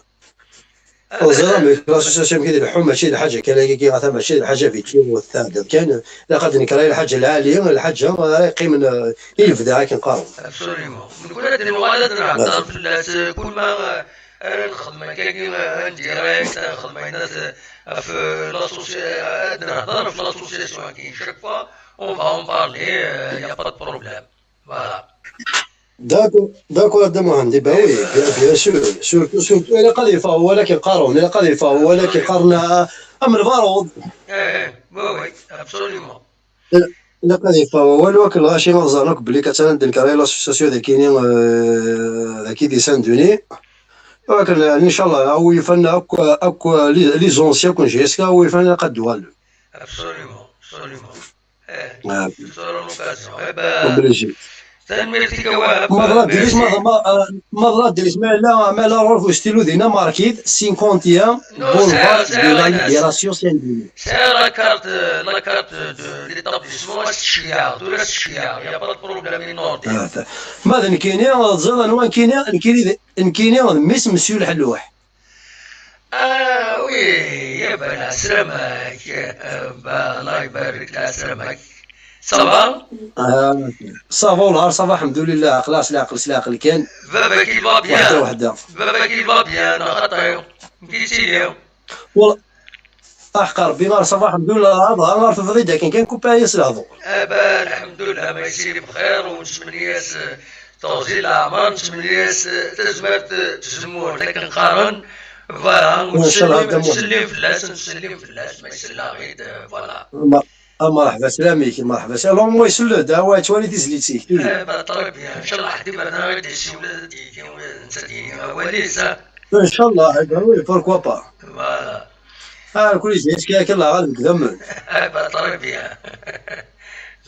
ẓriɣ, mais l'association kid ileḥḥu, mačči d lḥaǧa kan akka, ata mačči d lḥaǧa vite fait, ur tɛeddaḍ kan, ilaq ad d-nekreɣ lḥaǧa lɛali, lḥaǧa ara yeqqimen, euh, i lebda akken qqaren. Absolument. Nekkni ad d-nuɣal ad nehder fell-as, euh, kul ma, euh, Ara nexdem akkagi, euh, un direct, ara nexdem ayen, euh, ɣef, euh, l'association, euh, ad nehder ɣef l'association-agi. Chaque fois, on va en parler, euh, y a pas de problème. Voilà. D'accord, d'accord, a Dda Muḥend, bah oui, bien, bien sûr. Surtout, surtout, ilaq ad yeffeɣ wawal akken qqaren, ilaq ad yeffeɣ wawal akken qqaren, euh, am lbaṛud. Eh, eh, oui, oui, absolument. Ilaq ad yeffeɣ wawal, wakken lɣaci ad ẓren akk belli katan ad d-nekreɣ l'association dagini, euh, dagi di Saint-Denis. Wakken, inchallah, awi yufan akk, akk les, les anciens akk n J S K, awi yufan ilaq ad d-uɣalen. Absolument, absolument. Eh, c'est l'occasion. Eh ben, obligé. Tanemmirt-ik a Wahab. Ma ḍla Dris, ma, ma, ma ḍla Dris, ma yella, ma yella ɣur-k ustilu dinna, marqué-d cinquante et un boulevard de la Libération Saint-Denis. Sɛiɣ la carte, la carte de l'établissement, ad s-tt-ceyyɛeɣ, tura ad s-tt-ceyyɛeɣ, y a pas de problème, i Nordin. Ah, ta-, ma d nekkini, teẓriḍ anwa nekkini, nekkini d, nekkini d mmi-s n Monsieur Lḥelluḥ. Ah oui, yaba, lɛeslama-k. Ba, Allah ibarek, lɛeslama-k. Ça va? Ah, ça va, والله ça va, الحمد لله. Xlaṣ, leɛqel s leɛqel kan. Baba-k il va bien? Wahda, wahda. Baba-k il va bien, neɣ xaṭi? Amek i yettili? Wal-, aḥeqq Rebbi, ça va, الحمد لله. Dɣa ɣer tebɣiḍ akken kan, kupa-yas lehdur. Ah, ba, الحمد لله, ma yettili bxir, u nettmenni-as, eh, teɣzi n leɛmer, nettmenni-as, eh, tazmert, eh, n tzemmurt, akken qqaren. Voilà, ncallah, nettsellim, nettsellim fell-as, nettsellim fell-as, ma yesla-ɣ-id, eh, voilà. Ma-, a, merḥba, slam-ik, merḥba. Alors, moi, isell-d, a, wa yettwali tizlit-ik, tuli. Eh, bah, très bien. Ncallah, ḥedd iberna ad d-yessiwel, ad d-yini, ad d-yini awal-is, ah. Ncallah, eh ben oui, pourquoi pas. Voilà. Ah, kul izi, est-ce qu'il y a quelqu'un là, deg idammen? Eh, bah, très bien.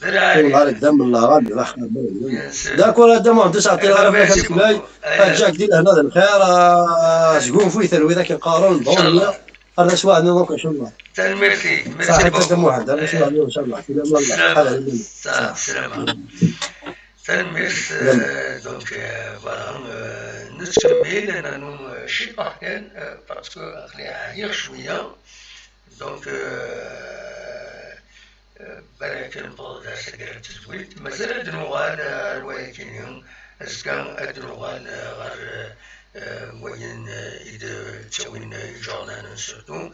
Deg idammen, la, la, la. Bien sûr. D'accord, a Dda Muḥend, ur sɛeṭṭileɣ ara fell-ak. Merci beaucoup. Ad ǧǧeɣ-k di lehna d lxir, ah, sgunfu i talwit akken qqaren, bon, ncallah. Ar d aswaɛ-nni, donc, ncallah. Tanemmirt-ik, merci beaucoup. Ṣaḥit a Dda Muḥend, ar d aswaɛ-nni, ncallah. Sslam. Sslam. Tanemmirt, euh, donc, euh, voilà, euh, nettkemmil, nanu, euh, ciṭuḥ kan, euh, parce que aql-i ɛyiɣ cwiya. Donc, euh, euh, balak newweḍ-d ar taggara n tedwilt, mazal ad d-nuɣal, euh, ar wayagi-nni, azekka ad d-nuɣal, euh, ɣer, euh, euh, wayen, euh, i d-ttawin, euh, iǧurnanen surtout.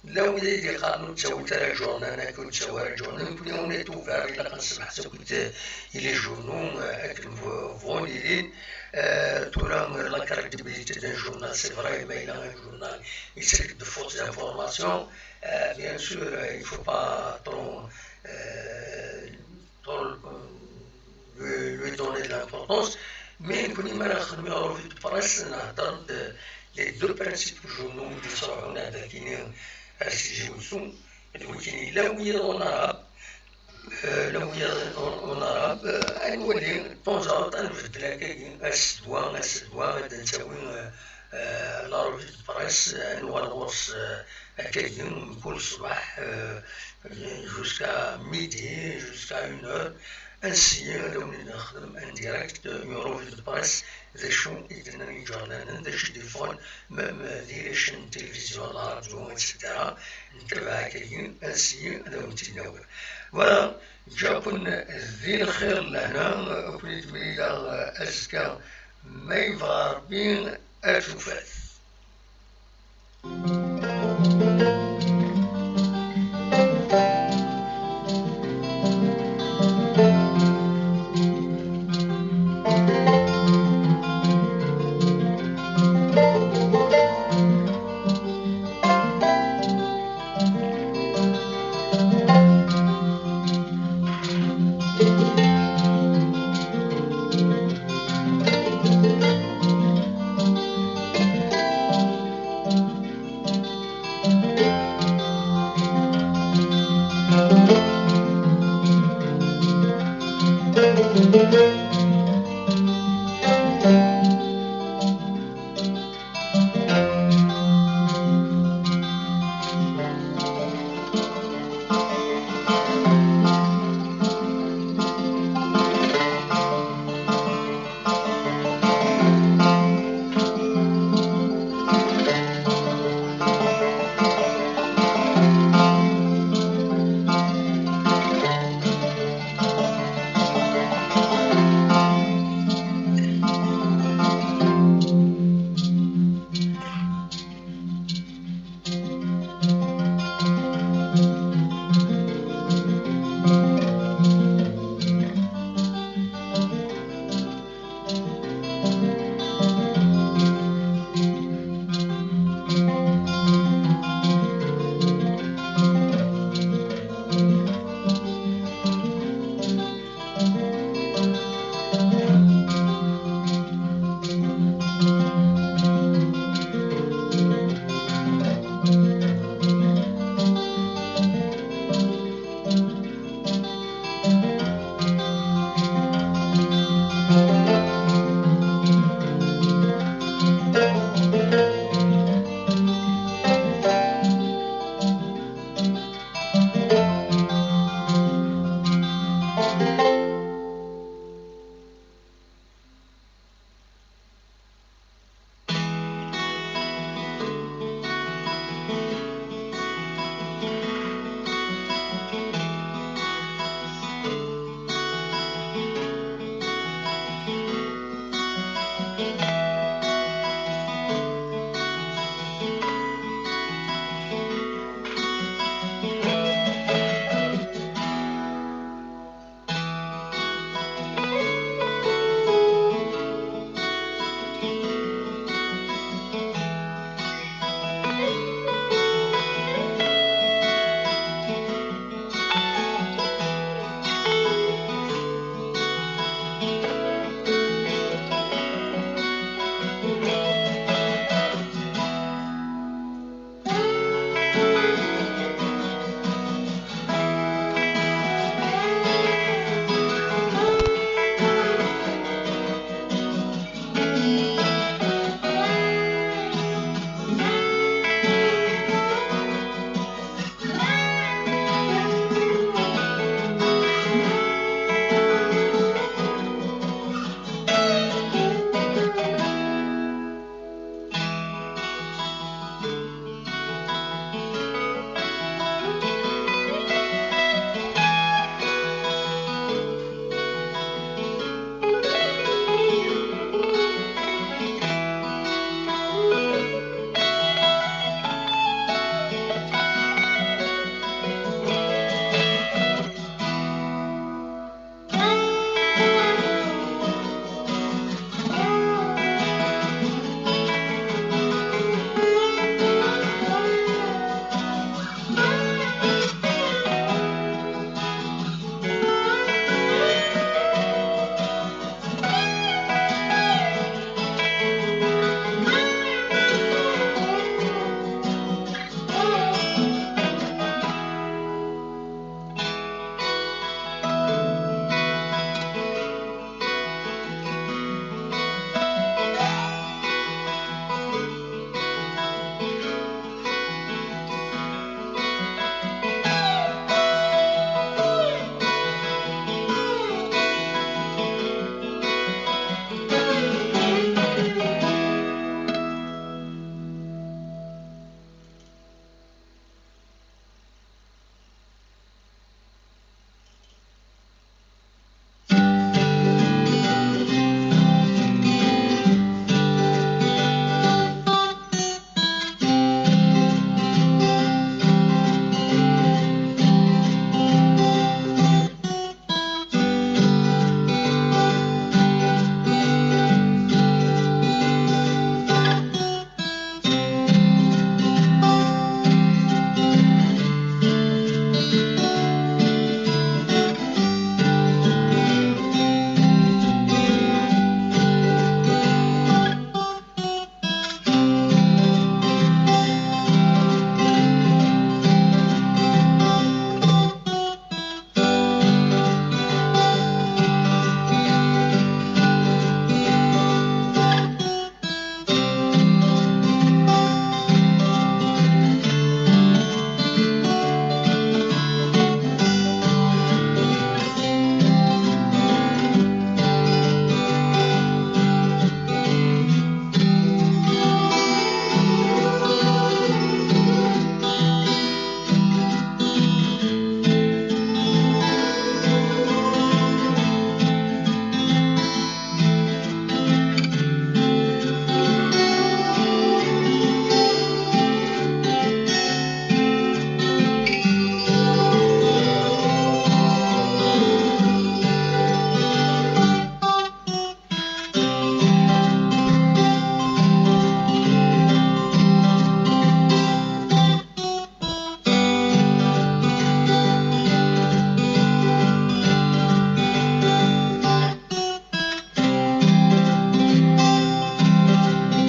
Llan wid i d-yeqqaren ur ttawint ara journal, nekk ur ttawi ara journal. Nekkni, on est ouvert, ilaq ad nsemmeḥ s akk les journaux, euh, akken bɣun ilin. Euh, tura, la crédibilité d'un journal, c'est vrai, ma yella un journal yettak-d de fausses informations, euh, bien sûr, euh, il faut pas trop, euh, trop, euh, lui, lui donner de l'importance. Mais nekkni, mi ara nexdem une revue de presse, nehder-d les deux principaux journaux i d-yettruḥun ar dakini ar Tizi Wezzu, d wakken yella wiyaḍ en arabe, euh, yella wiyaḍ en, en arabe, euh, ad nwali, de temps en temps, ad nbeddel akkagi, ass d wa, ass d wa, ad d-nettawi, euh, euh, la revue de presse, ad nuɣal ɣur-s, euh, akkagi, mkul ṣṣbeḥ, euh, jusqu'à midi, jusqu'à une heure, ad nessiy ad awen-nexdem en direct une revue de presse, d acu i d-nnan iǧernanen, d acu i d-yeffɣen, même di les chaînes de télévision, la radio, et cetera. Ntabaɛ akkagi, ad nessiy ad awen-tt-id-nawi. Voilà, ǧǧiɣ-ken di lxir d lehna, ad ken-id-mlileɣ azekka, ma yebɣa Rebbi, ar tufat.